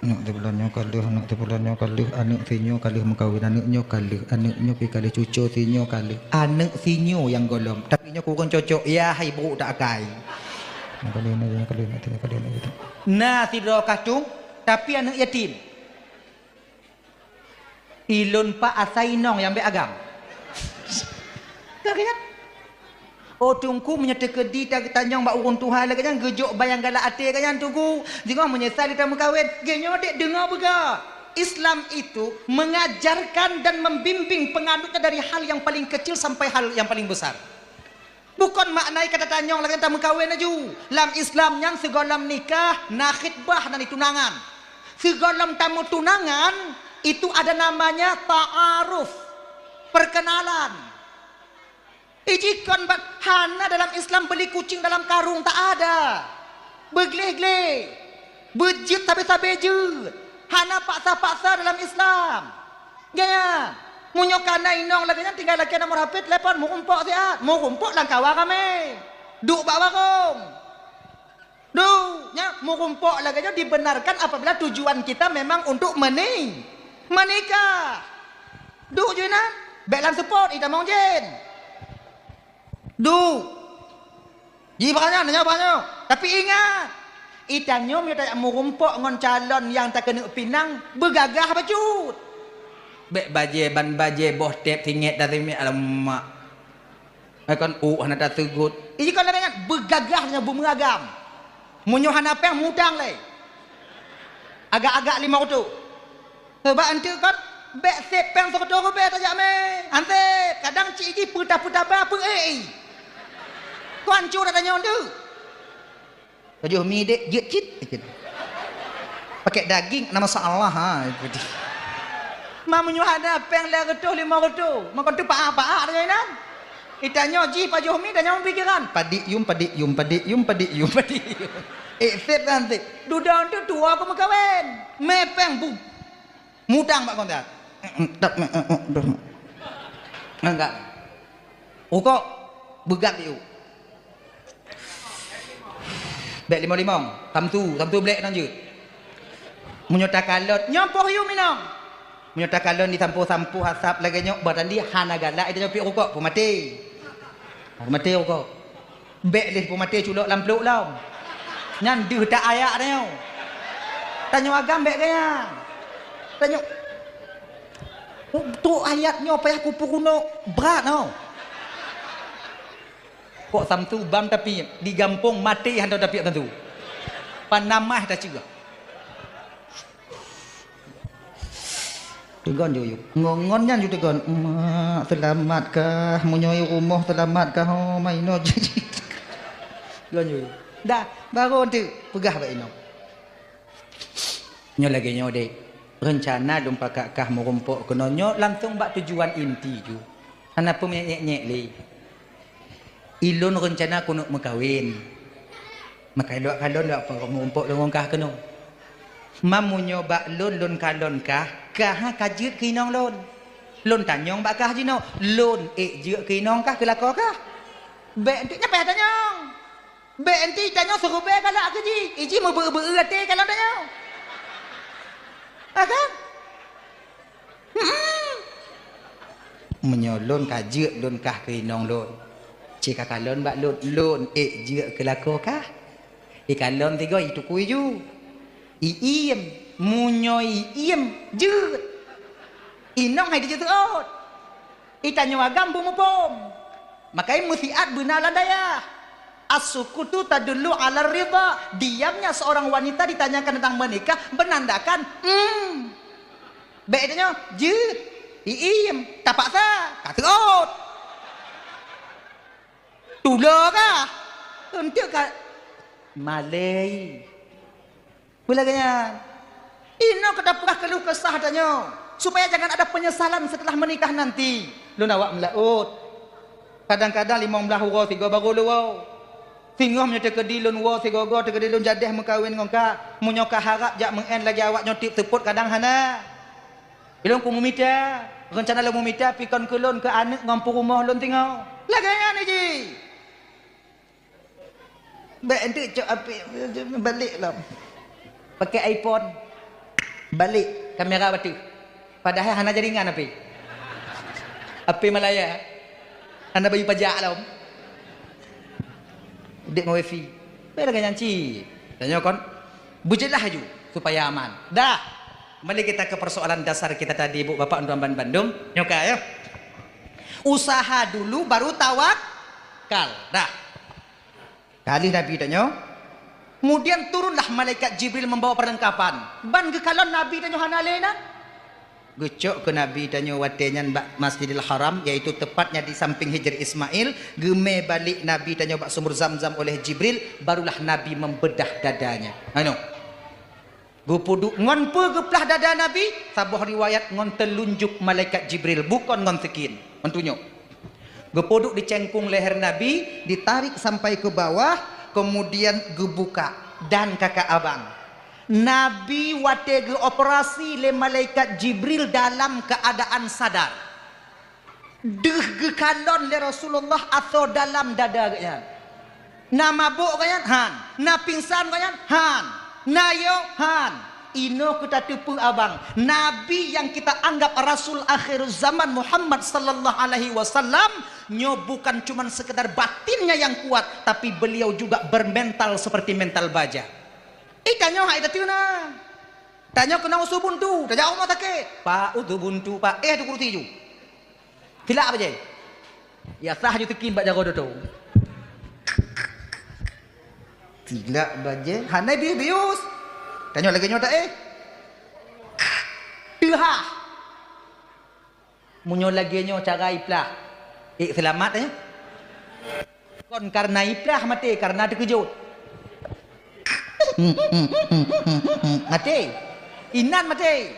Aneuk teuh bulan nyoe ka lheueh, aneuk teuh bulan nyoe ka lheueh, aneuk sinyoe ka lheueh meukawen, aneuk nyoe ka lheueh, aneuk nyoe pi ka lheueh, cuco sinyoe ka lheueh, aneuk sinyoe nyang gohlom. Tapi nyoe kureueng cocok, ya hai brôk tak akai. Nyoe ka lheueh, nyoe ka lheueh, nyoe ka lheueh, nyoe ka lheueh. Na sidroe kah tueng, tapi aneuk yatim. Ilôn pat asai inong nyang bèk agam. Ka geuh nyan. Oh, Teungku, meunyoe teukeudi ta-, tanyong bak ureueng tuha lagèe nyan, geujok ban nyang galak até geuh nyan, Teungku. Singoh meunyeusai lé tameukawen. Geuh nyoe dek deungoe beugah. Islam itu mengajarkan dan membimbing penganutnya dari hal yang paling kecil sampai hal yang paling besar. Bukon makna kata tanyong lagèe tameukawen laju. Lam Islam nyan sigohlom nikah, na khitbah, na tunangan. Sigohlom tameutunangan, itu ada namanya ta'aruf, perkenalan. Iji kon bat hana dalam Islam beli kucing dalam karung, tak ada. Beugleh-gleh, beujeuet sabe-sabe jeuet. Hana paksa-paksa dalam Islam. Gaya, meunyoe kana inong lagèe nyan tinggai lakèe nomor H P telepon, meurumpok siat, meurumpok lam kawa ramè. Duek bak warong. Duek, nya meurumpok lagèe nyoe dibenarkan apabila tujuan kita memang untuk meni-, menikah. Duek ju inan, bèk lam seupôt, itamong jén. Duek. Ji bak nyan, nyoe bak nyoe. Tapi ingat, itanyoe meunyoe tajak meurumpok ngon calon nyang takeuneuk pinang, beugagah bacut. Bèk bajèe, ban bajèe, boh tép, singèt, dan singèt, alamak. Ai kon ôk hana taseugot. Iji kon lagèe nyan, beugagah nyoe beumeuagam. Meunyoe hana péng, mutang lé. Agak-agak limong reutôh. Sabab eunteuk kon, bèk sép péng sireutôh ribèe tajak mè. Han sép, kadang cit jih peutah-peutah ba peu-ék i. Kon hanco that tanyoe eunteuk. Pajoh mi dek, jeuet cit. Pakai daging, na masalah, ha. Ma meunyoe hana péng lhèe reutôh, limong reutôh, meukeunong teupaah-paah tanyoe inan. Itanyoe jih pajoh mi, tanyoe pikiran. Padik yum, padik yum, padik yum, padik yum, padik yum. Ék sép kan sép. Dudoe eunteuk tuwoe keu meukawen. Mè péng bu. Mutang bak kontak. Enggak. Rukok, beugab di u. Bèk limong-limong. Samsu, samsu blék nan jeuet. Meunyoe takalon, nyoe poh yum inong. Meunyoe takalon disampôh-sampôh asap lagèe nyoe, bah tandi hana galak, ita nyoe piep rukok, peumaté. Peumaté rukok. Bèk lé peumaté culok lam plôk lom. Nyan deuh that ayat tanyoe. Tanyoe agam bèk gaya. Tanyoe, trok ayat nyoe payah kupeurunoe brat nyoe. Kok samsu bam tapiep, di gampông maté hana tapiep samsu. Panamah taceugah. Teugon ju yub. Ngon, ngon nyan ju teugon. Mak, seulamat kah? Meunyoe i rumoh seulamat kah? Oh, ma inoe jih. Teugon ju yub. Dah, baru tu peugah bak inoe. Nyoe lagèe nyoe deh. Reuncana lôn pakat kah meurumpok keunoe nyoe langsong bak tujuan inti ju. Hana peue meunyèk-nyèk lé. Ilôn reuncana keuneuk meukawen. Maka ilôn kalon lôn meurumpok lôn ngon kah keunoe. Ma meunyoe bak lôn, lôn kalon kah, kah ka jeuet keu inong lôn. Lôn tanyong bak kah jinoe, lôn ék jeuet keu inong kah, keu lakoe kah? Bèk eunteuk nyan payah tanyong. Bèk eunteuk tanyoe siribèe galak keu jih, iji meubeu-beu até kalon tanyoe. Ha kan? Hmm. Meunyoe lôn ka jeuet lôn kah keu inong lôn, ci ka kalon bak lôn, lôn ék jeuet keu lakoe kah? Ikalon tiga itukui ju. Iiem, meunyoe iiem jeuet. Inong hai dijeuet seuôt. Itanyoe agam beumuphom. Makai meusiat beuna lam dayah. As-sukutu tadullu 'ala ridha. Diamnya seorang wanita ditanyakan tentang menikah menandakan, hmm. Bèk tanyoe, jeuet. Iiem, tapaksa, ka seuôt. Tulo kah? Eunteuk ka malèe. Peue lagèe nyan? Inoe ka tapeugah keuluh kesah tanyoe, supaya jangan ada penyesalan setelah menikah nanti. Lôn awak meulaôt. Kadang-kadang limong blaih uroe sigoe barô lôn woe. Singoh meunyoe teukeudi lôn woe sigoe-goe, teukeudi lôn jadeh meukawen ngon kah, meunyoe kah harab jak meu'en lagèe awak nyoe tiep seupôt kadang hana. Ilôn ku meumita, reuncana lôn meumita pikon keu lôn keu aneuk ngon peurumoh lôn singoh. Lagèe nyan jih. Bèk eunteuk cok apik, balek lom. Pakai iPhone. Balek kamera bateue. Padahai hana jaringan api. Api Malaya. Hana bayeue pajak lom. Udeb ngon wifi. Bèk lagèe nyan cit. Tanyoe kon beujeulaih laju supaya aman. Dah. Kembali kita ke persoalan dasar kita tadi, Ibu Bapak, untuk bandum. Nyoe ka, ya. Usaha dulu baru tawakal. Dah. Ka lheueh Nabi tanyoe, kemudian turunlah malaikat Jibril membawa perlengkapan. Ban geukalon Nabi tanyoe hana lé na. Geucok keu Nabi tanyoe watèe nyan bak Masjidil Haram, yaitu tepatnya di samping Hijr Ismail. Geumè balek Nabi tanyoe bak sumur Zamzam oleh Jibril, barulah Nabi membedah dadanya. Anu. Geupeuduek ngon peue geuplah dada Nabi? Saboh riwayat ngon teulunjuk malaikat Jibril, bukon ngon sikin. Meutunyok. Geupeuduek di cengkong leher Nabi, ditarik sampai ke bawah, kemudian geubuka. Dan kakak abang, Nabi watèe geuoperasi lé malaikat Jibril dalam keadaan sadar. Deuh geukalon lé Rasulullah asoe dalam dada geuhnyan. Na mabök geuhnyan? Han. Na pingsan geuhnyan? Han. Na yo? Han. Inoe keu tateupeue abang, Nabi nyang kita anggap Rasul akhir zaman Muhammad sallallahu alaihi wasallam, nyoe bukan cuman sekedar batinnya yang kuat, tapi beliau juga bermental seperti mental baja. Eh, tanyoe hai tateuna. Tanyoe keunong su buntu, tajak rumoh sakét. Pak, u su buntu, Pak. Eh, tu kursi ju. Silak bajèe. Ya sah ju teukin bak jaroe doto. Silak bajèe, hana bius-bius. Tanyoe lagèe nyoe ta, eh. Teuhah. Meunyoe lagèe nyoe cara iplah. Eh, seulamat, eh. Kon karena iplah maté, karena teukeujot. Maté. Inan maté.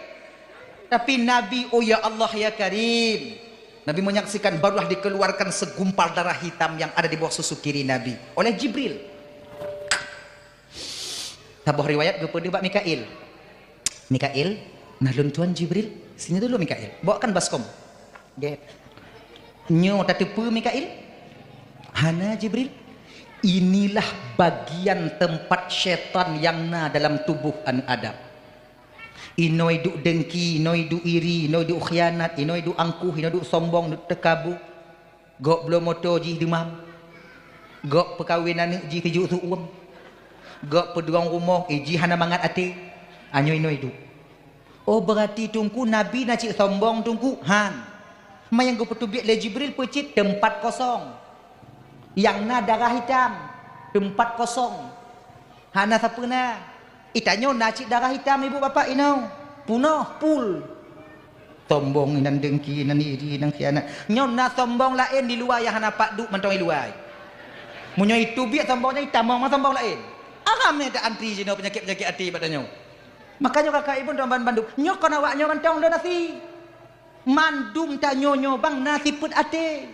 Tapi Nabi, oh ya Allah ya Karim. Nabi menyaksikan barulah dikeluarkan segumpal darah hitam yang ada di bawah susu kiri Nabi oleh Jibril. Saboh riwayat geupeudeuh bak Mikail. Mikail, nah lôn tuan Jibril, sini dulu Mikail. Bawakan baskom. Gét. Nyoe tateupeue Mikail? Hana Jibril. Inilah bagian tempat syaitan yang na dalam tubuh aneuk Adam. Inoe duek dengki, inoe duek iri, inoe duek khianat, inoe duek angkuh, inoe duek sombong, duek teukabu. Gok bloe moto jih deumam. Gok peukawen aneuk jih sijuek su uem. Gok peudong rumoh, eh, jih hana mangat até. Anyoe inoe duek. Oh, beurati Teungku Nabi na cit sombong Teungku? Han. Ma nyang geupeuteubiet lé Jibril peucit teumpat kosong. Nyang na darah hitam, teumpat kosong. Hana sapeue na. Itanyoe na cit darah hitam ibu bapak inoe. Punoh, pul. Sombong inan dengki, inan iri, inan khianat. Nyoe na sombong laén di luwa nyang hana pat duek mantong i luwa. Meunyoe itu biet sombong nyan itamong ma sombong laén. Aram nyan ta antri jinoe peunyakét-peunyakét até bak tanyoe. Makanya kakak ibu tuan ban bandum, nyoe kon awak nyoe mantong lôn asi. Mandum tanyoe nyoe bang na sifeuet até.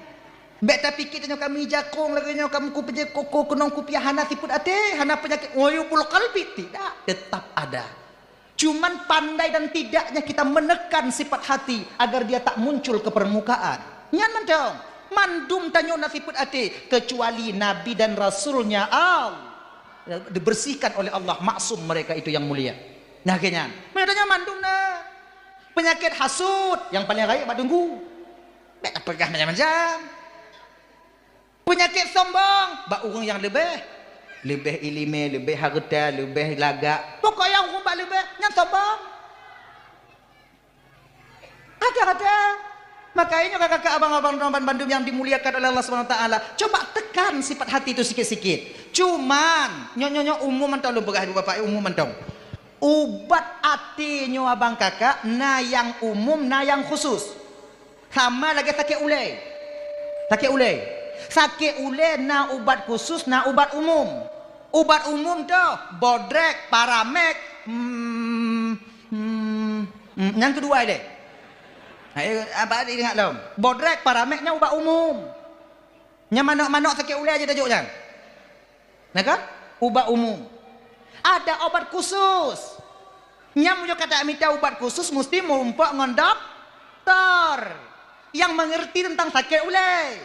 Bèk tapike tanyoe kami jakong lagèe nyoe, kami kupeujeuet koko keunong kupiah hana sifeuet até, hana peunyakét uyubul qalbi, tidak, tetap ada. Cuman pandai dan tidaknya kita menekan sifat hati agar dia tak muncul ke permukaan. Nyan mantong, mandum tanyoe na sifeuet até, kecuali Nabi dan Rasulnya Allah. Dibersihkan oleh Allah, maksum mereka itu yang mulia. Nah, lagèe nyan. Meunyoe tanyoe mandum na. Peunyakét hasut nyang paleng rayeuk bak Teungku. Bèk tapeugah macam-macam. Peunyakét sombong bak ureueng nyang leubeh. Leubeh ileumèe, leubeh hareuta, leubeh lagak. Pokok nyang ureueng bak leubeh, nyan sombong. Kata-kata. Makanya kakak abang-abang dan bandum yang dimuliakan oleh Allah Subhanahu wa taala, coba tekan sifat hati itu sikit-sikit. Cuman, nyoe, nyoe, nyoe umum mantong lôn peugah ibu bapak, umum mantong. Ubat até nyoe abang kakak, na nyang umum, na nyang khusus. Sama lagèe sakét ulèe. Sakét ulèe. Sakét ulèe na ubat khusus, na ubat umum. Ubat umum toh, bodrek, paramek, hmm, hmm, hmm, nyang keudua ilèe. Hai, apa ingat lom? Bodrek, paramek nyan ubat umum. Nyang manok-manok sakét ulèe aja tajok nyan. Nah kan? Ubat umum. Ada obat khusus. Nyang meunyoe ka tamita ubat khusus, musti meurumpok ngon doktor nyang meungerti teuntang sakét ulèe.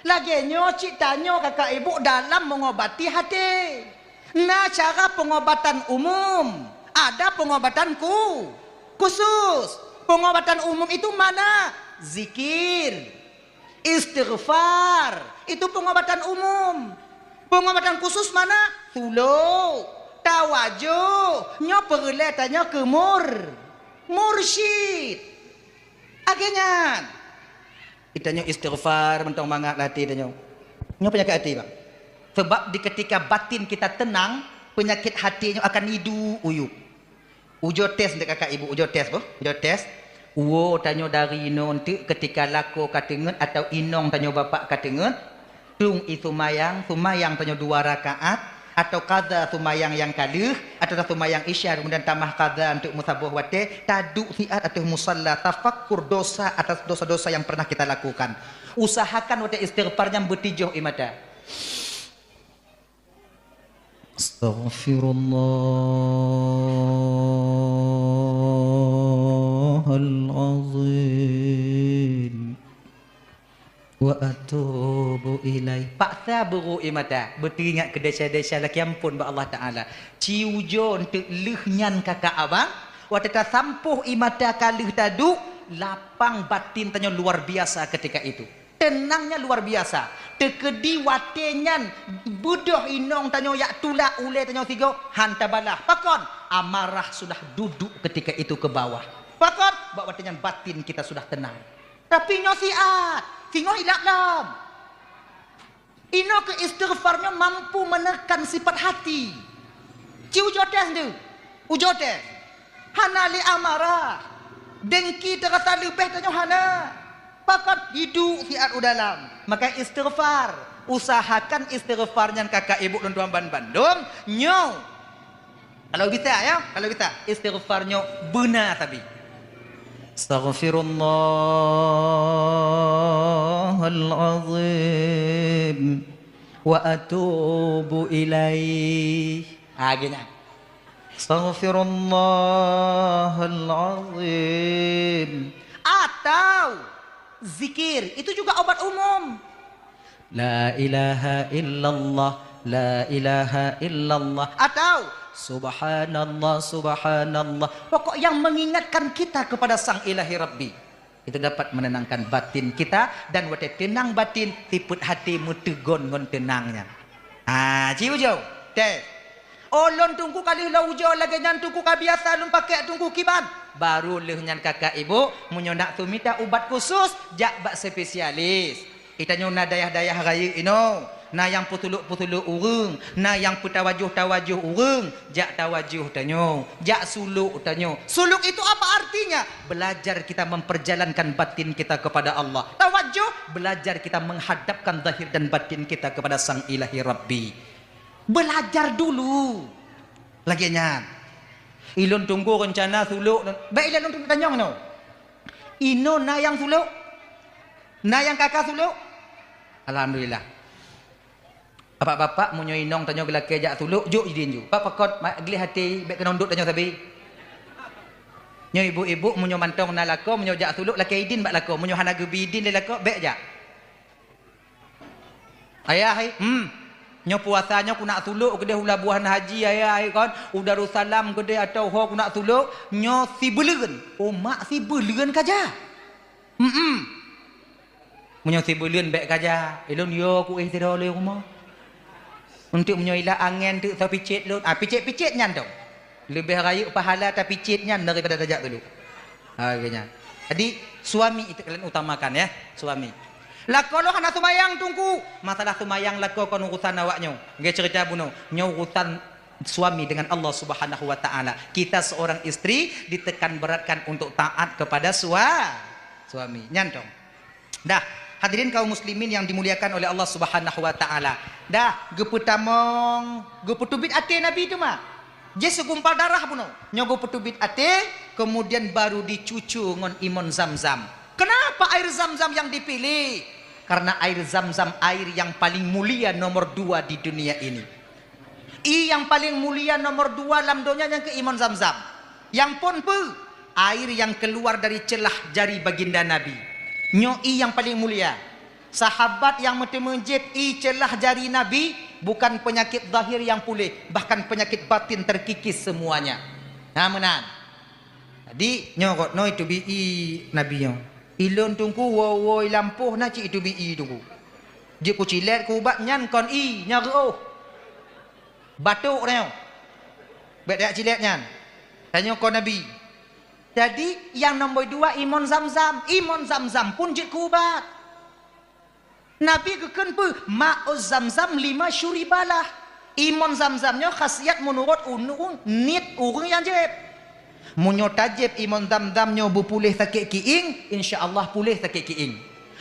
Lagèe nyoe cit tanyoe kakak ibu dalam meungobati até. Na cara peungobatan umum, ada peungobatan khu-, Khusus. Pengobatan umum itu mana? Zikir, istighfar. Itu pengobatan umum. Pengobatan khusus mana? Tulok, tawajoh. Nyoe peureulée tanyoe keu mur-, mursyid. Lagée nyan. Tanyoe istighfar mantong mangat lam até tanyoe. Nyoe peunyakét até, Bang. Sebab di ketika batin kita tenang, peunyakét até nyoe akan iduek uyuek. Ujoe tes dek kakak ibu, ujoe tes boh, ujoe tes. Uwoe tanyoe dari inoe enteuk ketika lakoe ka teungeut atau inong tanyoe bapak ka teungeut, tueng ie seumayang, seumayang tanyoe dua rakaat, atau qadha seumayang nyang ka lheueh, atau seumayang isya kemudian tamah qadha enteuk meusaboh watée, taduek siat ateueh musalla, tafakkur dosa atas dosa-dosa yang pernah kita lakukan. Usahakan watée istighfar nyan beutijoh ie mata. Astaghfirullahalazim. Wa atubu ilaih. Paksa beurôk ie mata, beuteuingat keu desya-desya lakée amphon bak Allah Taala. Ci ujoe enteuk lheueh nyan kakak abang, watée tasampôh ie mata ka lheueh taduek, lapang batin tanyoe luar biasa ketika itu. Tenangnya luar biasa. Teukeudi watée nyan beudôh inong tanyoe jak tulak ulée tanyoe sigoe, han tabalah. Pakon? Amarah sudah duduk ketika itu ke bawah. Pakon? Bak watée nyan batin kita sudah tenang. Tapi nyoe siat, singoh ilap lom. Inoe keu istighfar nyoe mampu menekan sifat hati. Ci ujoe tes tu. Ujoe tes. Hana lé amarah. Dengki teurasa leubeh tanyoe hana. Pakon? Iduek siat u dalam. Maka istighfar. Usahakan istighfar nyan kakak ibu lôn tuan ban bandum. Nyoe. Kalau bisa ya, kalau bisa. Istighfar nyoe beuna sabe. Astaghfirullahalazim. Wa atubu ilaih. Ha, geuh nyan. Astaghfirullahalazim. Atau zikir, itu juga obat umum. La ilaha illallah, la ilaha illallah. Atau subhanallah, subhanallah. Pokok yang mengingatkan kita kepada Sang Ilahi Rabbi. Itu dapat menenangkan batin kita, dan watée teunang batin, sifat hati meuteugon ngon teunang nyan. Ha, ci ujoe. Tes. Oh, lôn Teungku ka lheueh lôn ujoe lagée nyan Teungku ka biasa lôn pakai Teungku kiban. Baru lheueh nyan kakak ibu, meunyoe nak sumita ubat khusus, jak bak spesialis. Di tanyoe na dayah-dayah rayeuk inoe, na nyang peusulok-peusulok ureuëng, na nyang peutawajoh-tawajoh ureuëng, jak tawajoh tanyoe, jak sulok tanyoe. Sulok itu apa artinya? Belajar kita memperjalankan batin kita kepada Allah. Tawajoh, belajar kita menghadapkan zahir dan batin kita kepada Sang Ilahi Rabbi. Belajar dulu. Lagée nyan. Ilôn Teungku reuncana sulok, bék ilôn Teungku tanyong nyoe. Inoe na nyang sulok? Na nyang ka ka sulok? Alhamdulillah. Bapak-bapak, meunyoe inong tanyoe geulakée jak sulok, jok idin ju. Pak pakot, ma-, gleh até, bék keunong dot tanyoe sabe. Nyoe ibu-ibu, meunyoe mantong na lakoe, meunyoe jak sulok, lakée idin bak lakoe. Meunyoe hana geubi idin lé lakoe, bék jak. Ayah, hai, hmm. Nyoe puasa nyoe kunak sulok keudeh u Labuhan Haji, ayah, hai, kon. U Darussalam keudeh atau ho kunak sulok, nyoe sibuleuen. Oh, mak sibuleuen ka jak. Hmm. Meunyoe sibuleuen bék ka jak, ilôn yo kuéh sidroe lé rumoh. Untuk meunyoe ila angén teuk tapicet lôn, ah, picet-picet nyan dong. Leubeh rayeuk pahala tapicet nyan daripada tajak sulok. Ha, geuh nyan. Jadi, suami itu kalian utamakan ya, suami. Lakoe lôn hana seumayang Teungku. Masalah seumayang lakoe kon urusan awak nyoe. Nggih cerita bunoe. Nyoe urusan suami dengan Allah Subhanahu wa Ta'ala. Kita seorang istri ditekan beratkan untuk taat kepada sua-, suami. Nyan dong. Dah, hadirin kaum muslimin yang dimuliakan oleh Allah Subhanahu wa Ta'ala. Dah, geupeutamong, geupeuteubiet até Nabi teuma. Jih segumpal darah bunoe. Nyoe geupeuteubiet até, kemudian baru dicucu ngon imon Zam-Zam. Kenapa air Zam-Zam yang dipilih? Karena air Zam-Zam air yang paling mulia nomor dua di dunia ini. Ie nyang paleng mulia nomor dua lam donya nyang keu imon Zam-Zam. Nyang phon peue? Air nyang keuluar dari ceulah jari baginda Nabi. Nyoe ie nyang paleng mulia. Sahabat nyang meuteumé jieb ie ceulah jari Nabi, bukan peunyakét zahir nyang puléh, bahkan peunyakét batin teukikis seumuanya. Na meunan. Jadi, nyoe rot noe itubi ie Nabi nyoe. Ilôn Teungku woe-woe i lampôh na cit itubi ie Teungku. Jeuet kucilét kuubat nyan kon ie, nyan reuôh. Batuk tanyoe. Bék tajak cilét nyan. Tanyoe kon Nabi. Jadi, nyang nomor dua imon Zamzam. Imon Zamzam pun jeuet kuubat. Nabi geukheun peue? Ma'uz Zamzam lima syuribalah. Imon Zamzam nyoe khasiat meunurot ureuëng niet ureuëng nyang jieb. Meunyoe tajieb imon Zamzam nyoe beupuléh sakét kiéng, insya Allah puléh sakét kiéng.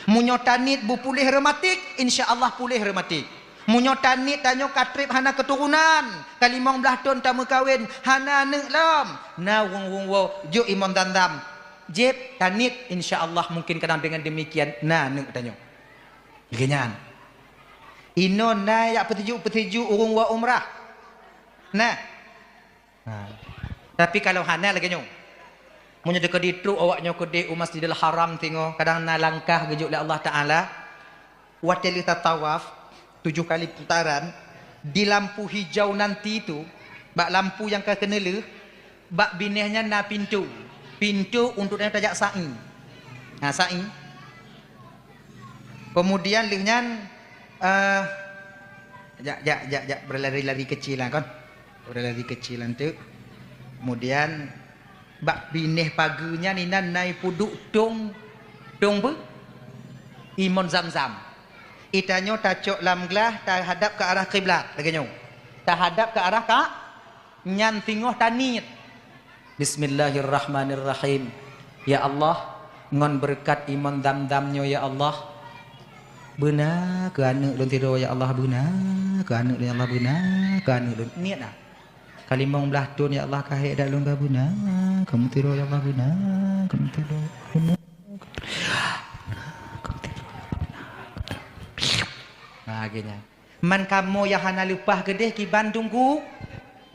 Meunyoe taniet beupuléh reumatik, insya Allah puléh reumatik. Meunyoe taniet tanyoe ka treb hana keuturonan, ka limong blaih thon tameukawen, hana aneuëk lom, na ureuëng-ureuëng woe jok imon Zamzam. Jieb, taniet, insya Allah mungkin kadang dengan demikian na aneuëk tanyoe. Lagée nyan. Inoe na jak peusijuek-peusijuek ureuëng woe umrah. Nah. Ha. Tapi kalau hana lagée nyoe. Meunyoe teukeudi trok awak nyoe keudeh u Masjidil Haram singoh, kadang na langkah geujok lé Allah Taala, watée lheueh tatawaf tujoh kali putaran, di lampu hijau nanti tu, bak lampu nyang ka keuneulheueh, bak binéh nyan na pintoe. Pintoe untuk tajak sa'i. Ha, sa'i. Kemudian lheueh nyan, eh, jak, jak, jak, jak, berlari-lari kecil lah kon. Berlari kecil anteuk. Kemudian bak binéh pageue nyan inan na ipeuduek tong, tong beu? Imon Zamzam. Itanyoe tacok lam glah tahadap ke arah kiblat, lagée nyoe. Tahadap ke arah ka, nyan singoh taniet. Bismillahirrahmanirrahim. Ya Allah, ngon beureukat imon Zamzam nyoe ya Allah, beuna keu aneuëk lôn sidroe ya Allah, beuna keu aneuëk lôn ya Allah, beuna keu aneuëk lôn. Niet na. Ka limong blaih thon ya Allah, ka hék dak lôn ka beuna, kamoe sidroe ya Allah, beuna, kamoe sidroe, beuna, kamoe sidroe ya Allah, beuna. Nah, geuhnyan. Man kamoe nyang hana leupah keudeh kiban Teungku,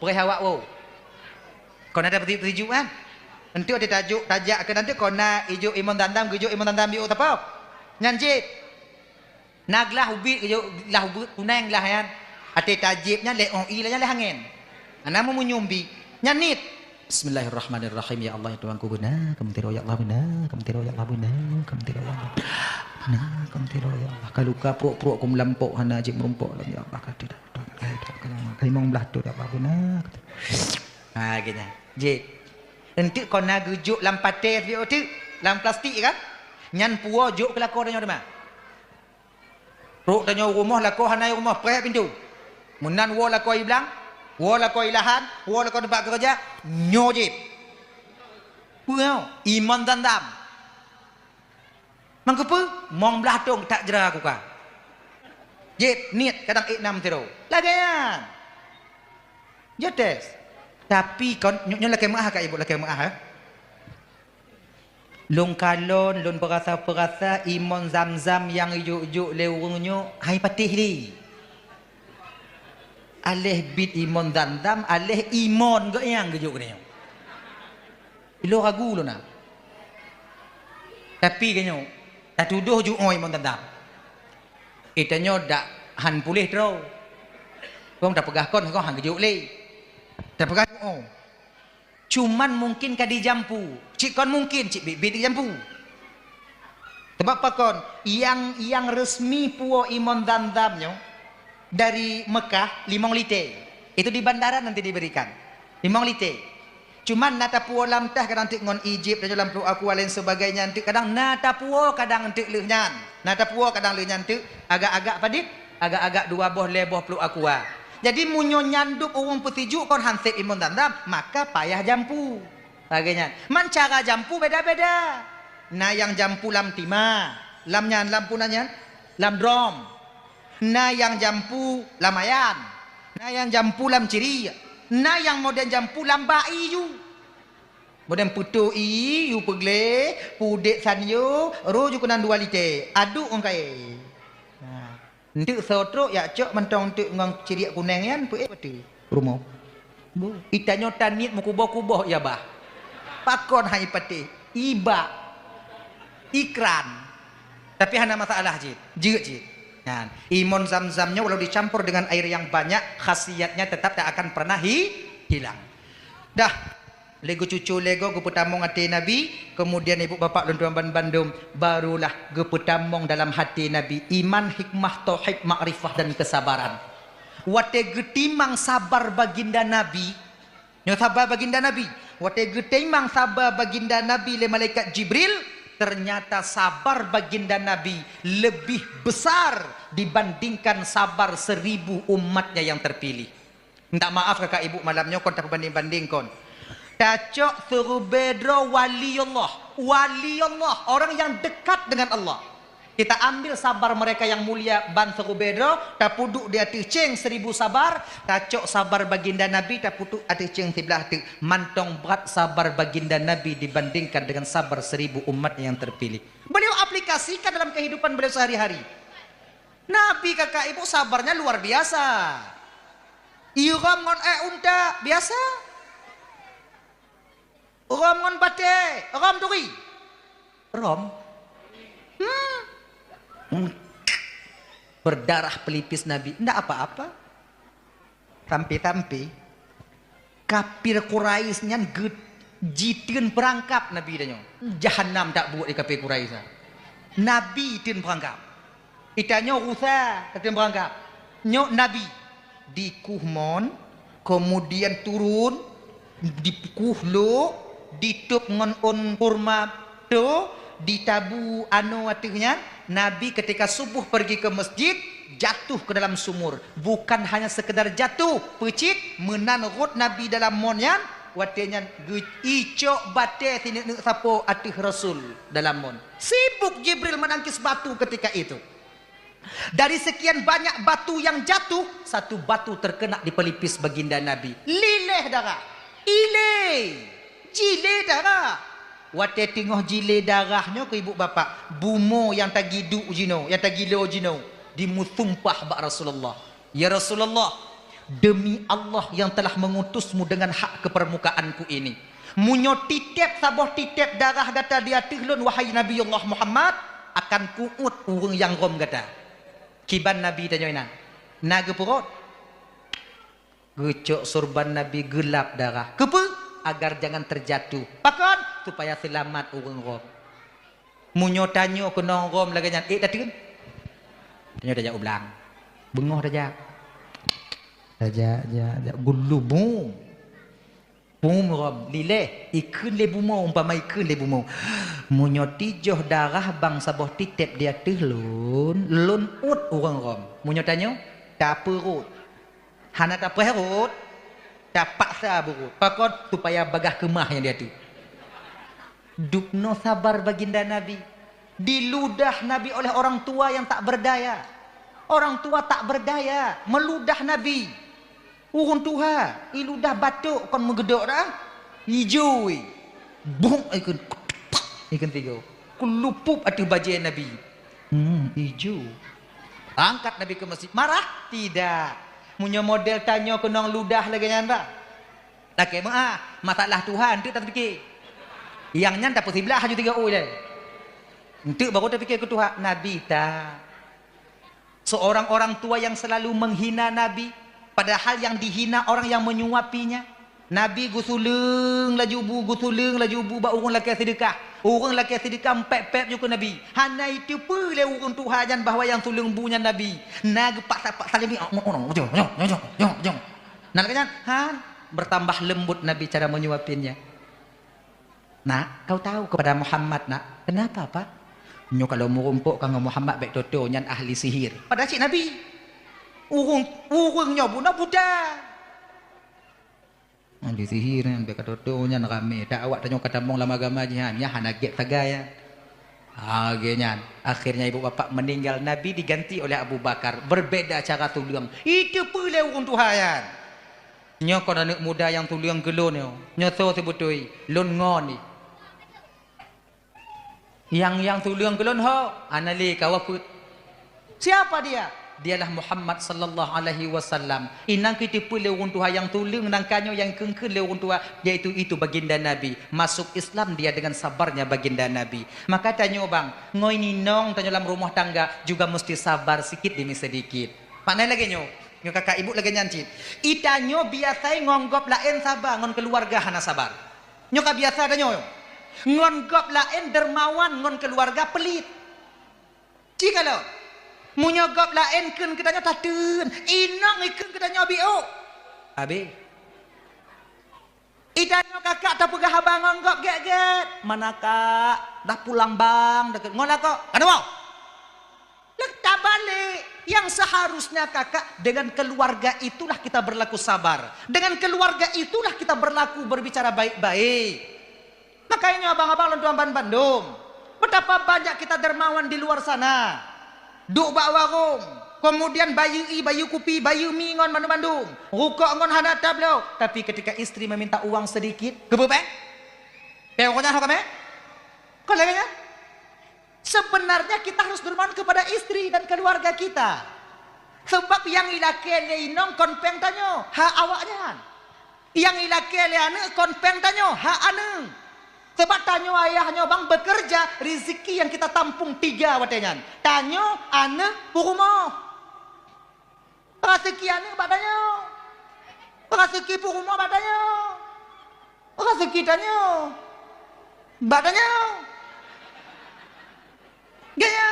preh awak woe. Kon na tapeusijuek-sijuek kan? Enteuk teutajok tajak keu nanti kon na ijok imon Zamzam, geujok imon Zamzam di ôk sapo? Nyan jieb. Na glah ubit geujok, glah ubit kuneng glah nyan. Até tajieb nyan lé ôh ie nyan lé hangén. Hana meumunyum bi. Nyan niet. Bismillahirrahmanirrahim. Ya Allah, ya Tuhanku, beuna kamoe sidroe ya Allah, beuna kamoe sidroe ya Allah, beuna kamoe sidroe ya Allah. Beuna kamoe sidroe ya Allah. Ka luka pruek-pruek ku meulampok hana jeuet meurumpok lom ya Allah, ka teudak. Ka limong blaih thon ya Allah, beuna. Ha, geuhnyan. Jih. Enteuk kon na geujok lam paté siok teuk, lam plastik kan? Nyan puwoe jok keu lakoe tanyoe teuma. Trok tanyoe u rumoh, lakoe hana i rumoh, preh pintoe. Meunan woe lakoe i blang, woe lakoe i lahan, woe lakoe teumpat keureuja, nyoe jieb. Peue nyoe? Imon Zamzam. Mangkeupeue? Mong blaih thon that jra kuka. Jieb, niet, kadang ék nam sidroe. Lagée nyan. Jeuet tes. Tapi kon, nyoe, nyoe lakée meuáh ka ibu, lakée meuáh, eh. Lôn kalon, lôn peurasa-peurasa imon Zamzam nyang jok-jok lé ureuëng nyoe hai patéh lé. Aléh bit imon Zamzam, aléh imon geuh nyang geujok nyoe. Ilôn ragu lôn na. Tapi geuh nyoe, tatudoh ju'oe imon Zamzam. Itanyoe dak han puléh droe. Kong tapeugah kon, kong han geujok lé. Tapeugah ju'oe. Cuman mungkin ka dijampu. Cit kon mungkin, cit biet-biet dijampu. Sabab pakon, nyang, nyang resmi puwoe imon Zamzam nyoe dari Mekah limong lité. Itu di bandara nanti diberikan. Limong lité. Cuman na tapuwoe lam tah kadang teuk ngon ijib, dan lam pluek aqua lain sebagainya teuk kadang na tapuwoe kadang teuk lheueh nyan. Na tapuwoe kadang lheueh nyan teuk agak-agak padit, agak-agak dua boh, lhée boh pluek aqua. Jadi meunyoe nyan dub ureuëng peusijuek kon han sép imon Zamzam, maka payah jampu. Lagée nyan. Man cara jampu beda-beda. Na nyang jampu lam tima, lam nyan, lam puna nyan, lam drom. Na nyang jampu lam ayan. Na nyang jampu lam ciri. Na nyang modern jampu lam bak ié ju. Modern peutoe ié ju peugleh, pudek sanyo, roh ju keunan dua lité. Aduk ngon kaé. Nah. Nteuk soe trok yak cok mantong nteuk ngon ciriek kuneng nyan peuék bateue rumoh. Itanyoe taniet meukuboh-kuboh ya bah. Pakon hai patéh? Ibak. Ikran. Tapi hana masalah cit. Jeuet cit. Nyan. Imon Zamzam nyoe walau dicampur dengan air yang banyak, khasiatnya tetap tak akan pernah hi-, hilang. Dah. Lé geucucô lé goe geupeutamong até Nabi, keumudian ibu bapak lôn tuan ban bandum, barulah geupeutamong dalam até Nabi iman, hikmah, tauhid, makrifah dan kesabaran. Watée geutimang sabar baginda Nabi, nyoe sabar baginda Nabi, watée geutimang sabar baginda Nabi lé malaikat Jibril, ternyata sabar baginda Nabi lebih besar dibandingkan sabar seribu umatnya yang terpilih. Minta maaf kakak ibu, malam nyoe kon tapeubanding-banding kon. Tacok seurubée droe wali Allah. Wali Allah, orang yang dekat dengan Allah. Kita ambil sabar mereka yang mulia ban seurubée droe, tapeuduek di ateueh céng seribu sabar, tacok sabar baginda Nabi, tapeuduek ateueh céng siblah teuk. Mantong brat sabar baginda Nabi dibandingkan dengan sabar seribu umat yang terpilih. Beliau aplikasikan dalam kehidupan beliau sehari-hari. Nabi kakak ibu sabarnya luar biasa. Irhom ngon ék unta biasa. Rhom ngon batée, rhom turi. Rhom. Hmm. Hmm. Berdarah pelipis Nabi, ndak apa-apa. Sampai-sampai kafir Quraisy nyan geu-, jiteun peurangkap Nabi tanyoe. Jahanam tabuet di kafir Quraisy nyan. Nabi teun peurangkap. Itanyoe rusa tateun peurangkap. Nyoe Nabi dikueh mon, keumudian turun, dikueh lok, ditôb ngon ôn kurma, to, ditabu anoe ateueh nyan. Nabi ketika subuh pergi ke masjid, jatuh ke dalam sumur. Bukan hanya sekedar jatuh, peucit, meunan rhot Nabi dalam mon nyan, watée nyan geu-, icok batée sineuk-neuk sapo ateueh Rasul dalam mon. Sibuk Jibril menangkis batu ketika itu. Dari sekian banyak batu yang jatuh, satu batu terkena di pelipis baginda Nabi. Lileh darah. Ilée. Jilée darah. Watée teungoh jilée darah nyoe keu ibu bapak, bumoe nyang tagiduek jinoe, nyang tagilo jinoe, dimeusumpah bak Rasulullah, "Ya Rasulullah, demi Allah yang telah mengutusmu dengan hak ke permukaanku ini, meunyoe titeb saboh titeb darah gata di ateueh lôn, wahai Nabi Allah Muhammad, akan kuuet ureuëng nyang rhom gata." Kiban Nabi tanyoe inan, na geupeuruet? Geucok surban Nabi geulab darah. Keupeue? Agar jangan terjatuh. Pakon? Supaya seulamat ureuëng rhom. Meunyoe tanyoe keunong rhom lagée nyan, ék tateun? Tanyoe tajak u blang. Beungoh tajak. Tajak, jak, jak. Gulu bum. Bum rhom, lileh, ikheun lé bumoe, umpama ikheun lé bumoe. Meunyoe tijoh darah bang saboh titeb di ateueh lôn, lôn uet ureuëng rhom. Meunyoe tanyoe, tapeurot. Hana tapeurot, tapaksa beurot. Pakon? Supaya bagah keumah nyang di ateueh. Dubnoe sabar baginda Nabi. Diludah Nabi oleh orang tua yang tak berdaya. Orang tua tak berdaya, meludah Nabi. Ureuëng tuha, iludah batok kon meugeudok dah. Ijo, buk ikheun, ikheun tiga. Keulupup ateueh bajée Nabi. Hmm, ijo. Angkat Nabi ke masjid. Marah? Tidak. Meunyoe model tanyoe keunong ludah lagée nyan, bah. Lakée meuah, masalah tuha, enteuk tapike. Nyang nyan tapeusiblah aju tiga ui deh. Enteuk baru tapike keu tuha, Nabi ta. Seorang orang tua yang selalu menghina Nabi, padahal yang dihina orang yang menyuapinya. Nabi geusuleueng laju bu, geusuleueng laju bu bak ureuëng lakée seudeukah. Ureuëng lakée seudeukah mpép-pép ju keu Nabi. Hana iteupeue lé ureuëng tuha nyan bahwa nyang suleueng bu nyan Nabi. Na geupaksa-paksa lé mi, "Oh, oh, oh, jom, jom, jom, jom, jom, jom." Nah, lagée nyan, han, bertambah lembut Nabi cara menyuapinnya. "Nak, kau tahu kepada Muhammad, nak." "Kenapa, Pak?" "Nyoe kalau meurumpok ka ngon Muhammad, bék toto nyan ahli sihir." Padahal cit Nabi. Ureuëng, ureuëng nyoe bunoe buta. Ahli sihir nyan, bék ka toto nyan ramé. Tak awak tanyoe ka tamong lam agama jih, ha, nyan hana gét sagai, ya. Ha, lagée nyan. Akhirnya ibu bapak meninggal, Nabi diganti oleh Abu Bakar. Berbeda cara tuleueng. Iteupeue lé ureuëng tuha nyan. Nyoe kon aneuëk muda nyang tuleueng keu lôn nyoe. Nyoe soe seubeutôi? Lôn ngon jih. Nyang, nyang tuleueng keu lôn ho? Hana lé, ka wafeuet. Siapa dia? Dialah Muhammad sallallahu alaihi wasallam. Inan keuh teupeue lé ureuëng tuha nyang tuleueng nangka nyoe nyang kheun-kheun lé ureuëng tuha, yaitu itu baginda Nabi. Masuk Islam dia dengan sabarnya baginda Nabi. Maka tanyoe bang, ngon inong tanyoe lam rumoh tangga juga meusti sabar sikit demi sedikit. Makna lagée nyoe, nyoe kakak ibu lagée nyan cit. Itanyoe biasa ngon gob laén saba, ngon keuluwarga hana saba. Nyoe ka biasa tanyoe. Ngon gob laén dermawan, ngon keuluwarga pelit. Ci kalon. Meunyoe gob laén kheun keu tanyoe tateun, inong ikheun keu tanyoe biôk. Abéh. Itanyoe kakak tapeugah haba ngon gob gét-gét. Mana kak? Dah pulang bang, dekat ngon lakoe. Ka neuwoe. Leuka balik. Yang seharusnya kakak, dengan keluarga itulah kita berlaku sabar. Dengan keluarga itulah kita berlaku berbicara baik-baik. Makanya abang-abang lôn tuan ban bandum, betapa banyak kita dermawan di luar sana. Duek bak warong, kemudian bayeue ie, bayeue kupi, bayeue mi ngon bandum-bandum. Rukok ngon hana tabloe, tapi ketika istri meminta uang sedikit, keupeue péng? Péng rukok nyan ho kamé? Kon lagée nyan? Sebenarnya kita harus dermawan kepada istri dan keluarga kita. Sebab nyang ilakée lé inong kon péng tanyoe, hak awaknyan. Nyang ilakée lé aneuëk kon péng tanyoe, hak aneuëk. Sebab tanyoe ayah nyoe bang bekerja, rezeki yang kita tampung tiga watée nyan. Tanyoe, aneuëk, peurumoh. Raseuki aneuëk bak tanyoe. Raseuki peurumoh bak tanyoe. Raseuki tanyoe bak tanyoe. Gaya.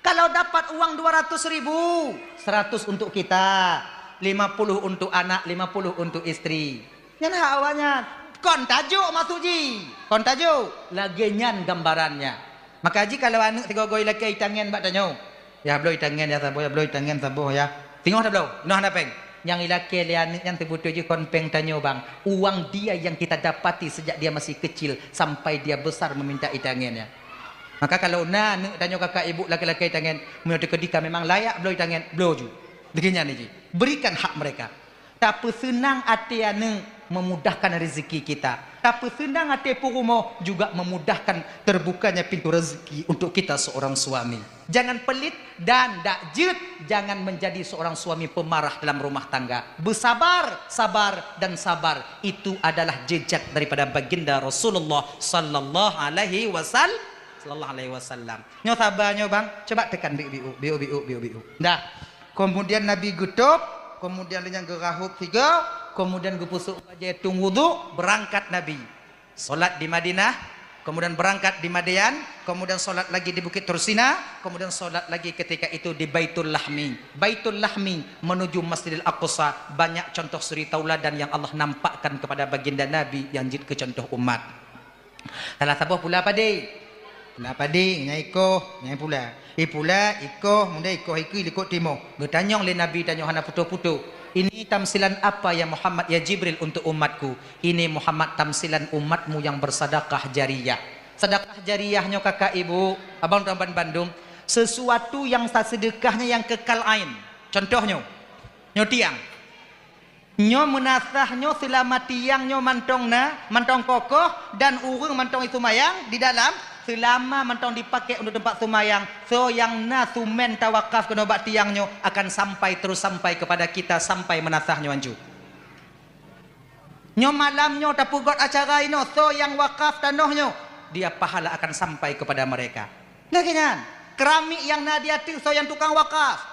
Kalau dapat uang dua ratus ribu, seratus untuk kita, lima puluh untuk anak, lima puluh untuk istri. Nyan hak awaknyan. Kon tajok maksud jih. Kon tajok. Lagée nyan gambarannya. Maka jih kalau aneuëk sigoe-goe ilakée itangen bak tanyoe. Ya bloe itangen ya saboh, ya bloe itangen saboh ya. Singoh tabloe, inoe hana péng. Nyang ilakée lé aneuëk nyan teubeutôi jih kon péng tanyoe bang. Uang dia yang kita dapati sejak dia masih kecil sampai dia besar meminta itangen ya. Maka kalau na aneuëk tanyoe kakak ibu laki-laki itangen, meunyoe teukeudi ka memang layak bloe itangen, bloe ju. Lagée nyan jih. Berikan hak mereka. Tapeuseunang até aneuëk memudahkan rezeki kita. Tapeuseunang até peurumoh juga memudahkan terbukanya pintu rezeki untuk kita seorang suami. Jangan pelit dan dak jeuet, jangan menjadi seorang suami pemarah dalam rumah tangga. Bersabar, sabar, dan sabar. Itu adalah jejak daripada baginda Rasulullah sallallahu alaihi wasal-, sallallahu alaihi wasallam. Nyoe saba nyoe bang, coba tekan biu-biu, biu-biu, biu-biu. Dah. Kemudian Nabi geutôb, kemudian lheueh nyan geurahôb sigoe, kemudian geupeusuek bajée tueng wudhu, beurangkat Nabi. Salat di Madinah, kemudian beurangkat di Madian, kemudian salat lagi di Bukit Tursina, kemudian salat lagi ketika itu di Baitul Lahmi. Baitul Lahmi menuju Masjidil Aqsa, banyak contoh suri tauladan yang Allah nampakkan kepada baginda Nabi nyang jeuet keu contoh umat. Salah saboh pula padé. Pula padé, nyang ikoh, nyang pula. Ipula, ikoh, muda ikoh ikui likot timoh. Geutanyong lé Nabi tanyoe hana putôh-putôh. "Ini tamsilan apa ya Muhammad, ya Jibril, untuk umatku?" "Ini Muhammad tamsilan umatmu yang bersadakah jariyah." Sadakah jariyah nyoe kakak ibu, abang tuan ban bandum, sesuatu yang saseudekahnya yang kekal ain. Contoh nyoe, nyoe tiang. Nyoe meunasah nyoe seulama tiang nyoe mantong na, mantong kokoh, dan ureuëng mantong iseumayang di dalam, seulama mantong dipakai untuk teumpat seumayang, soe nyang na sumen tawakaf keunoe bak tiang nyoe akan sampai terus sampai kepada kita sampai meunasah nyoe anju. Nyoe malam nyoe tapeugét acara inoe, soe nyang wakaf tanoh nyoe, dia pahala akan sampai kepada mereka. Lagée nyan, keramik nyang na di ateueh soe nyang tukang wakaf.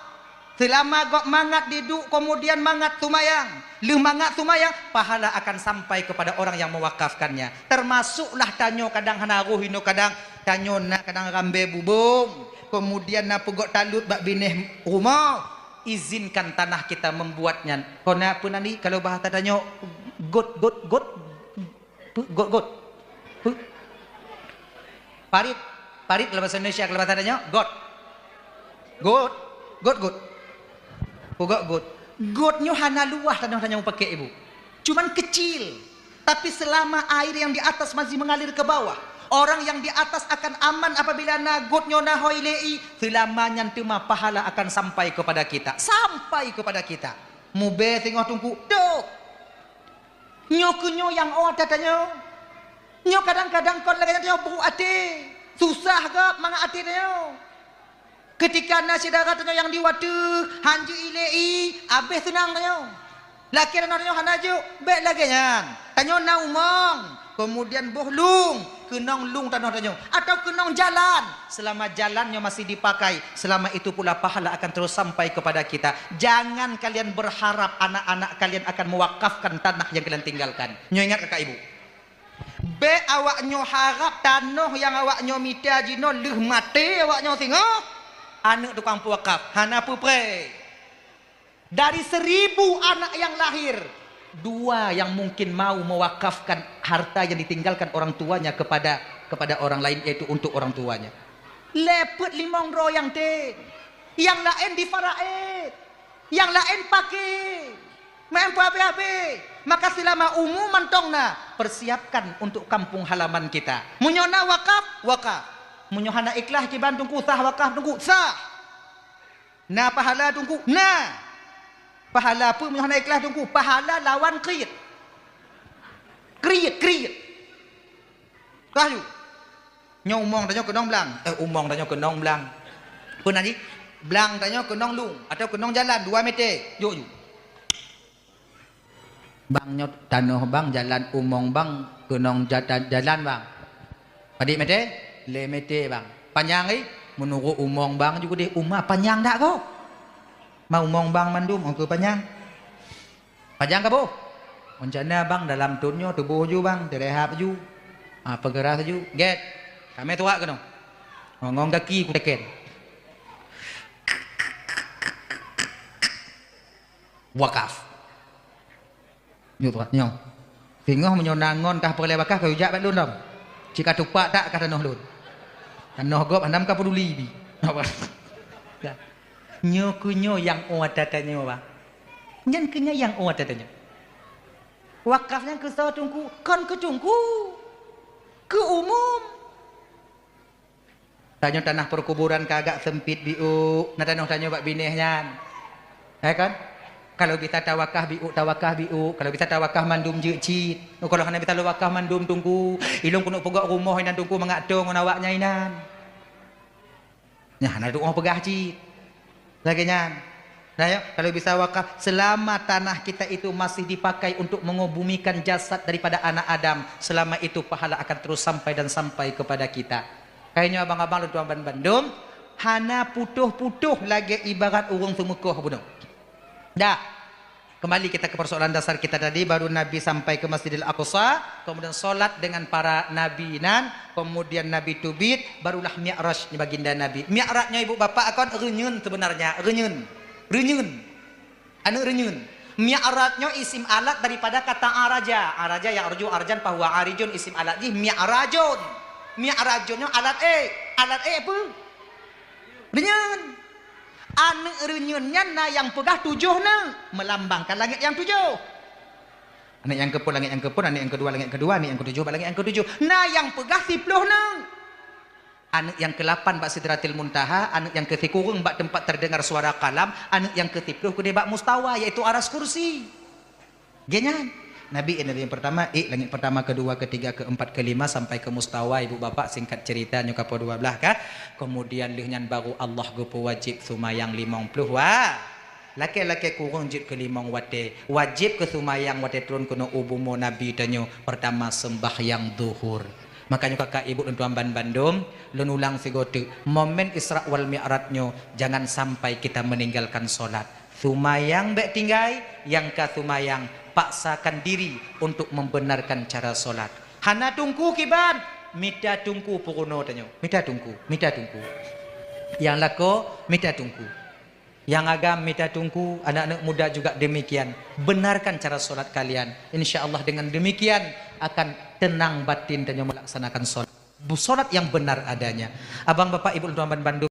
Seulama gob mangat diduek, kemudian mangat seumayang. Lheueh mangat seumayang, pahala akan sampai kepada orang yang mewakafkannya. Termasuklah tanyoe kadang hana roh inoe kadang, tanyoe na kadang rambée bubông, kemudian na peugét talut bak binéh rumoh. Izinkan tanah kita membuat nyan. Kona peue nan di, kalau bahasa tanyoe, got, got, got, Got, got. Parit. Parit dalam bahasa Indonesia, kalau bahasa adanya, got. Got. Got, got. Peugét got. Got nyoe hana luwah tanoh tanyoe pakai ibu. Cuman kecil. Tapi selama air yang di atas masih mengalir ke bawah, orang yang di atas akan aman apabila na got nyoe na hôi lé ie, selama nyan teuma pahala akan sampai kepada kita. Sampai kepada kita. Mubé singoh teungku. Tuh. Nyoe keuh nyoe nyang ôt ata tanyoe. Nyoe kadang-kadang kon lagée nyan tanyoe brok até, susah gob mangat até tanyoe. Keutika na syedara tanyoe nyang di watée hanjeuet ilée ie, abéh seunang tanyoe. Lakée tanoh tanyoe hana jok, bék lagée nyan. Tanyoe na umong, keumudian boh lueng, keunong lueng tanoh tanyoe, atawa keunong jalan. Selama jalan nyoe masih dipakai, selama itu pula pahala akan terus sampai kepada kita. Jangan kalian berharap anak-anak kalian akan mewakafkan tanah yang kalian tinggalkan. Nyoe ingat kakak ibu. Bék awaknyoe harab tanoh nyang awaknyoe mita jinoe lheueh maté awaknyoe singoh, aneuk tukang peuwakaf hana peupré. Dari seribu anak yang lahir, dua yang mungkin mau mewakafkan harta yang ditinggalkan orang tuanya kepada, kepada orang lain, yaitu untuk orang tuanya. Lhée peuet limong droe nyang tem, nyang laén di Faraid, nyang laén paké, meu'en peuhabéh-habéh. Maka selama umu mantong na, persiapkan untuk kampung halaman kita. Meunyoe na wakaf, wakaf. Meunyoe hana ikhlas kiban Teungku, sah wakaf Teungku, sah. Na pahala Teungku? Na. Pahala peue meunyoe hana ikhlas Teungku? Pahala lawan kriet. Kriet, kriet. Ka laju. Nyoe umong tanyoe keunong blang. Eh, umong tanyoe keunong blang. Peue nan jih? Blang tanyoe keunong lueng atau keunong jalan dua meter. Jok ju. Bang, nyoe tanoh bang, jalan umong bang, keunong jata-, jalan bang. Padit meter? Lhée meter bang. Panyang, eh? Meunurot umong bang ju keudeh uma panyang dak kok? Ma umong bang mandum, oh, keu panyang. Panyang ka boh? Rencana bang dalam thon nyoe tuboh ju bang, teurehab ju. Ah, peugeuras ju. Gét. Kamé tuwak keunoe. Ngon, ngon gaki kuteken. Wakaf. Nyoe, nyoe. Singoh meunyoe na ngon kah peureulée wakaf, kayue jak bak lôn dong. Cit ka tupak tak kah tanoh lôn. Tanoh gob hana ka peuduli bi. Nyoe keu nyoe nyang ôt ata tanyoe, bah. Nyan keu nyan nyang ôt ata tanyoe. Wakaf nyan keu soe Teungku? Kon keu Teungku. Keu umum. Tanyoe tanah perkuburan ka agak sempit biôk, na tanoh tanyoe bak binéh nyan. Ya kan? Kalau bisa tawakah biôk, tawakah biôk. Kalau bisa tawakah mandum jeuet cit. Oh, kalau hana bisa lôn wakah mandum Teungku, ilôn keuneuk peugöt rumoh inan Teungku mangat toe ngon awaknyan inan. Nyan hana tuoh peugah cit. Lagée nyan. Nah, ya, kalau bisa wakaf, selama tanah kita itu masih dipakai untuk mengebumikan jasad daripada anak Adam, selama itu pahala akan terus sampai dan sampai kepada kita. Kayée nyoe abang-abang lôn tuan ban bandum, hana putôh-putôh lagée ibarat ureuëng seumeukoh bunoe. Dah. Kembali kita ke persoalan dasar kita tadi, baru Nabi sampai ke Masjidil Aqsa, kemudian sholat dengan para nabi nan, kemudian Nabi teubiet, barulah Mi'raj baginda Nabi. Mi'raj nyoe ibu bapak kon reunyeun sebenarnya, reunyeun. Reunyeun. Aneuk reunyeun. Mi'raj nyoe isim alat daripada kata araja. Araja ya'ruju arjan fahuwa arijun, isim alat jih mi'rajun. Mi'rajun nyoe alat ék. Alat ék peue? Reunyeun. Aneuk reunyeun nyan na nyang peugah tujoh neuk, meulambangkan langét nyang tujoh. Aneuk nyang keupeuet langét nyang keupeuet, aneuk nyang keudua langét keudua, aneuk nyang keutujoh bak langét nyang keutujoh. Na nyang peugah siploh neuk. Aneuk nyang keulapan bak Sidratil Muntaha, aneuk nyang keusikureueng bak teumpat terdengar suara kalam, aneuk nyang keusiploh keudeh bak mustawa, yaitu aras kursi. Geuh nyan. Nabi, Nabi nyang pertama, ék langét pertama, keudua, keutiga, keuempat, keulima, sampai keu mustawa, ibu bapak, singkat cerita, nyoe ka poh dua blaih ka. Kemudian lheueh nyan baru Allah geupeuwajéb seumayang limong ploh wa-, lakée-lakée kureueng jeuet keu limong watée. Wajéb keu seumayang watée turun keunoe u bumoe Nabi tanyoe, pertama sembahyang zuhur. Makanya kakak ibu dan tuan ban bandum, lôn ulang sigoe teuk, momen Isra wal Mi'raj nyoe jangan sampai kita meninggalkan solat. Seumayang bék tinggai, nyang ka seumayang, paksakan diri untuk membenarkan cara solat. Hana Teungku kiban, mita Teungku peurunoe tanyoe. Mita Teungku, mita Teungku. Nyang lakoe, mita Teungku. Nyang agam, mita Teungku, anak-anak muda juga demikian. Benarkan cara solat kalian. Insya Allah dengan demikian akan tenang batin tanyoe melaksanakan solat. Solat yang benar adanya. Abang, bapak, ibu, tuan ban bandum,